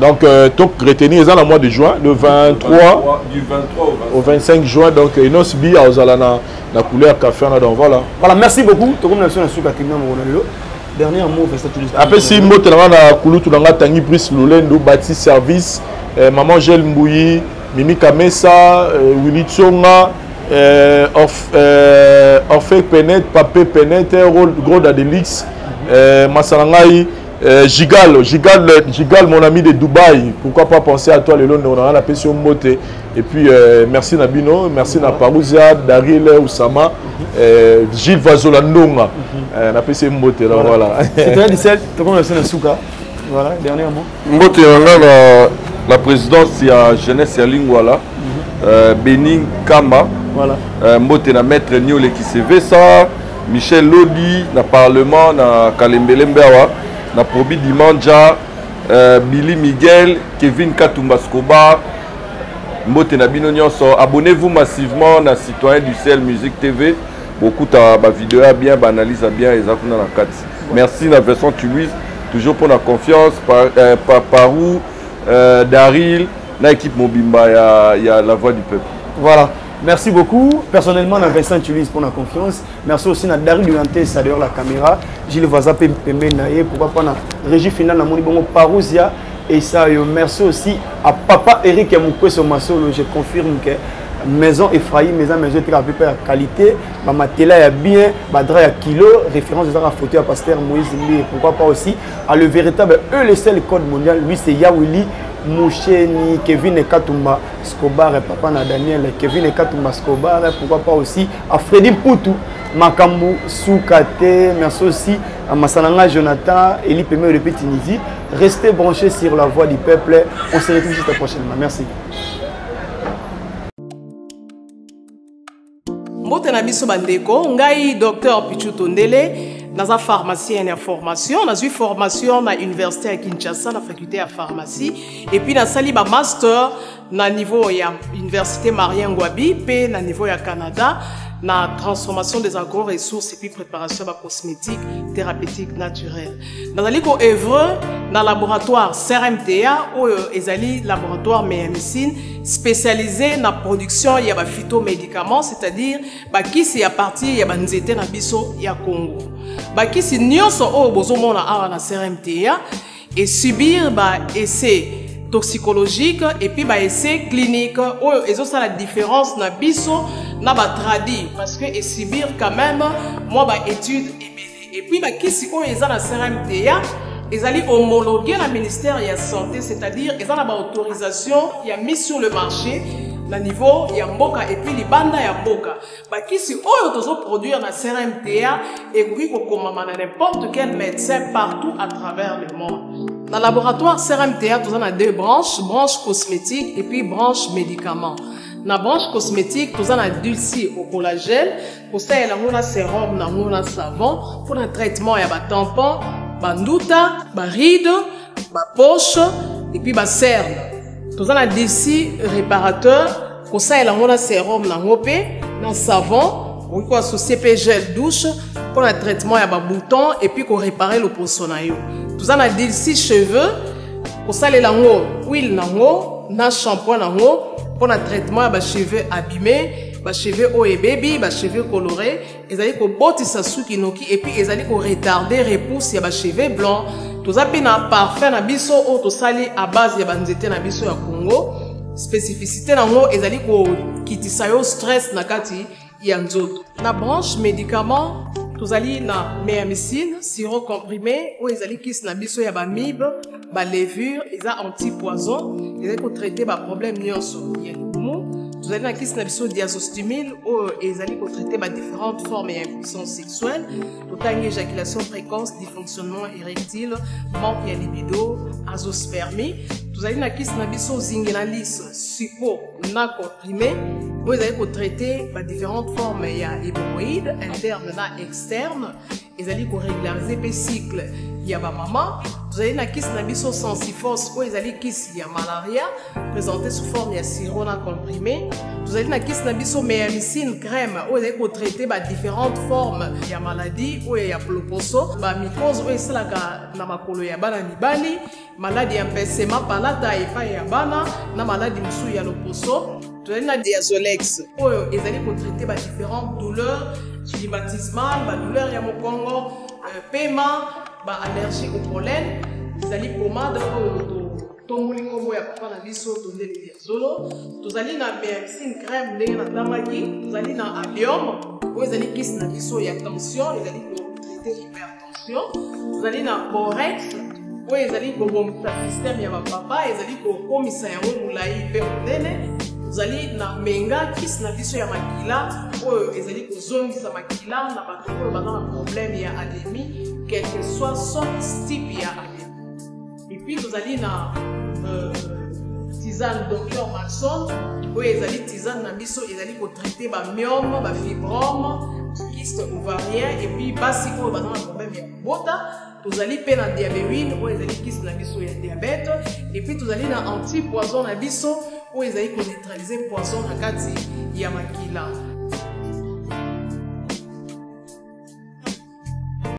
Donc to retenir eza na mois de juin, le 23, du 23 au 25 juin. Donc Inos B azala na couleur café wana, donc voilà. Voilà, merci beaucoup. Tokomi na biso na suka tribunal mokolo lelo. Dernier mot, Vincent Toulouse. Apesi mbote na nga na kulutu na nga Tangi Brice Lolendo, Bati Service, Maman Gel Mbouyi, Mimi Kamesa, Willy Tsonga, Orphée Penet, Papé Penet, Gros Adelix, Masalangai, Gigal, Gigal, Gigal, mon ami de Dubaï. Pourquoi pas penser à toi, lelo, on a la pension mbote. Et puis, merci Nabino, merci na Parousia, Daril, Oussama, Gilles Vazola Ndonga. Na PC Mbote, là, voilà. C'était 17, tout le monde a Souka. Voilà, dernier mot. Mbote, la, la présidence, il y a jeunesse, il y a Lingwala, Benin Kama. Voilà. Mbote, na maître Niole qui se fait ça, Michel Lodi, na Parlement, na Kalembele Mbewa, na Probi Dimanja, Billy Miguel, Kevin Katumba Scobar. Mbote na bino nyonso, abonnez-vous massivement na Citoyen du Ciel Musique TV. Beaucoup ta ba vidéo ya bien, ba analyse ya bien, eza kuna na kati. Merci na Vincent Toulouse, toujours pour la confiance par par Parou, Daril, na équipe Mobimba ya la voix du peuple. Voilà. Merci beaucoup. Personnellement, na Vincent Toulouse pour la confiance. Merci aussi na Daril Durante, ça d'ailleurs la caméra. Gilles Vaza Pembe Naye, pourquoi pas na régie finale na Moni Bongo Parousia. Et ça, merci aussi à papa Eric Mukweso Masolo. Je confirme que Maison Ephraim, maison, maison très peu la qualité, ma matela ya bien, ma drap ya kilo, référence de la photo à pasteur Moïse Mbi, pourquoi pas aussi à le véritable, eux le seul code mondial, lui c'est Yawili Moucheni, Kevin Katumba Scobar, papa na Daniel, Kevin Katumba Scobar, pourquoi pas aussi à Freddy Poutou, Makambu Soukate, merci aussi à Massananga Jonathan, Eli Pemé depuis Tunisie. Restez branchés sur la voix du peuple. On se retrouve juste prochainement. Merci. Mbote na biso bandeko, ngai docteur Pichu Tondele, naza pharmacien ya formation, nazwi formation na université ya Kinshasa na faculté ya pharmacie et puis nasali ba master na niveau ya université Marien Ngouabi pe na niveau ya Canada na transformation des agro-ressources et puis préparation ba cosmétiques thérapeutiques naturelles. Nazali ko œuvre na laboratoire CRMTA oyo ezali laboratoire médecine spécialisé na production ya ba phytomédicaments, c'est-à-dire ba kisi ya partir ya ba nzete na biso ya Congo. Ba kisi nyonso oyo bozomona awa na CRMTA et subir ba essai toxicologique et puis ba essai clinique oyo ezosala différence na biso na ba tradi parce que et subir quand même moi ba étude ebele. Et puis ba kisi oyo eza na CRMTA ezali homologué na ministère ya santé, c'est-à-dire eza na ba autorisation ya mise sur le marché na niveau ya mboka et puis libanda ya mboka. Ba kisi oyo tozo produire na CRMTA ekoki kokomama na n'importe quel médecin partout à travers le monde. Dans laboratoire CRMTA, nous avons deux branches, branche cosmétique et puis branche médicaments. Dans la branche cosmétique, nous avons dulci au collagène, pour ça, il y a un sérum, un savon, pour un traitement, il y a un tampon, un nduta, un ride, une poche et puis un cerne. Nous avons dulci réparateur, pour ça, il y a un sérum, un savon, on peut associer gel douche pour un traitement, il y a un bouton et puis qu'on répare le poisson. Nous avons dulci cheveux, pour ça, il y a huile, un shampoing, pour un traitement, il y a cheveux abîmés, cheveux haut et baby, cheveux colorés, ils allaient ko botisa suki noki et puis ils allaient ko retarder repousse, il y a cheveux blancs, Toza mpe na parfum na biso oyo tosali à base ya banzete na biso ya Congo. Spécificité nango ezali kokitisa yo stress na kati ya nzoto. Na branche médicament, tozali na meamicine sirop comprimé oyo ezali kisi na biso ya bamibe, balevure, eza anti poison, ezali kotraite baproblème nyonso ya libumu. Tozali na kisi na biso diazostimile oyo ezali kotraite badifférentes formes ya impuissance sexuelle. Totangi éjaculation précoce, dysfonctionnement érectile, manque ya libido, azospermie. Tozali na kisi na biso zingenalis suppo na comprimé oyo ezali kotraite badifférentes formes ya hémorroïde interne na externe, ezali korégulariser mpe cycle ya bamama. Tozali na kisi na biso Sensifos oyo ezali kisi ya malaria, présenté sous forme ya sirop na comprimé. Tozali na kisi na biso meamicine crème oyo ezali kotraite badifférentes formes ya maladie oyo ya loposo, bamicrose oyo esalaka na makolo ya bana mibali, maladi ya mpesema palata epai ya bana na maladi mosusu ya loposo. Tozali na Diazolex oyo ezali kotraite badifférentes douleurs rhumatismales, badouleur ya mokongo, pema, baallergie au pollen. Ezali pomade oyo totomboli nkombo ya papa na biso Tondele Diazolo. Tozali na meamicine crème ndenge natangaki. Tozali na Allium oyo ezali kisi na biso ya tension, ezali kotraite hypertension. Tozali na Borex oyo ezali kobongisa système ya bapapa, ezali kokomisa yango molai mpe monene. Tozali na Menga, kisi na biso ya makila oyo ezali kozongisa makila na bato oyo baza na problème ya anémie, quel que soit sorte type ya anémie. Et puis tozali na tisane Docteur Maxon oyo ezali tisane na biso ezali kotraite bamyome, bafibrome, kyste ovarien, et puis basi oyo baza na problème ya kobota. Tozali mpe na Diabewine oyo ezali kisi na biso ya diabète. Et puis tozali na anti poison na biso oyo ezali koneutraliser poison na kati ya makila.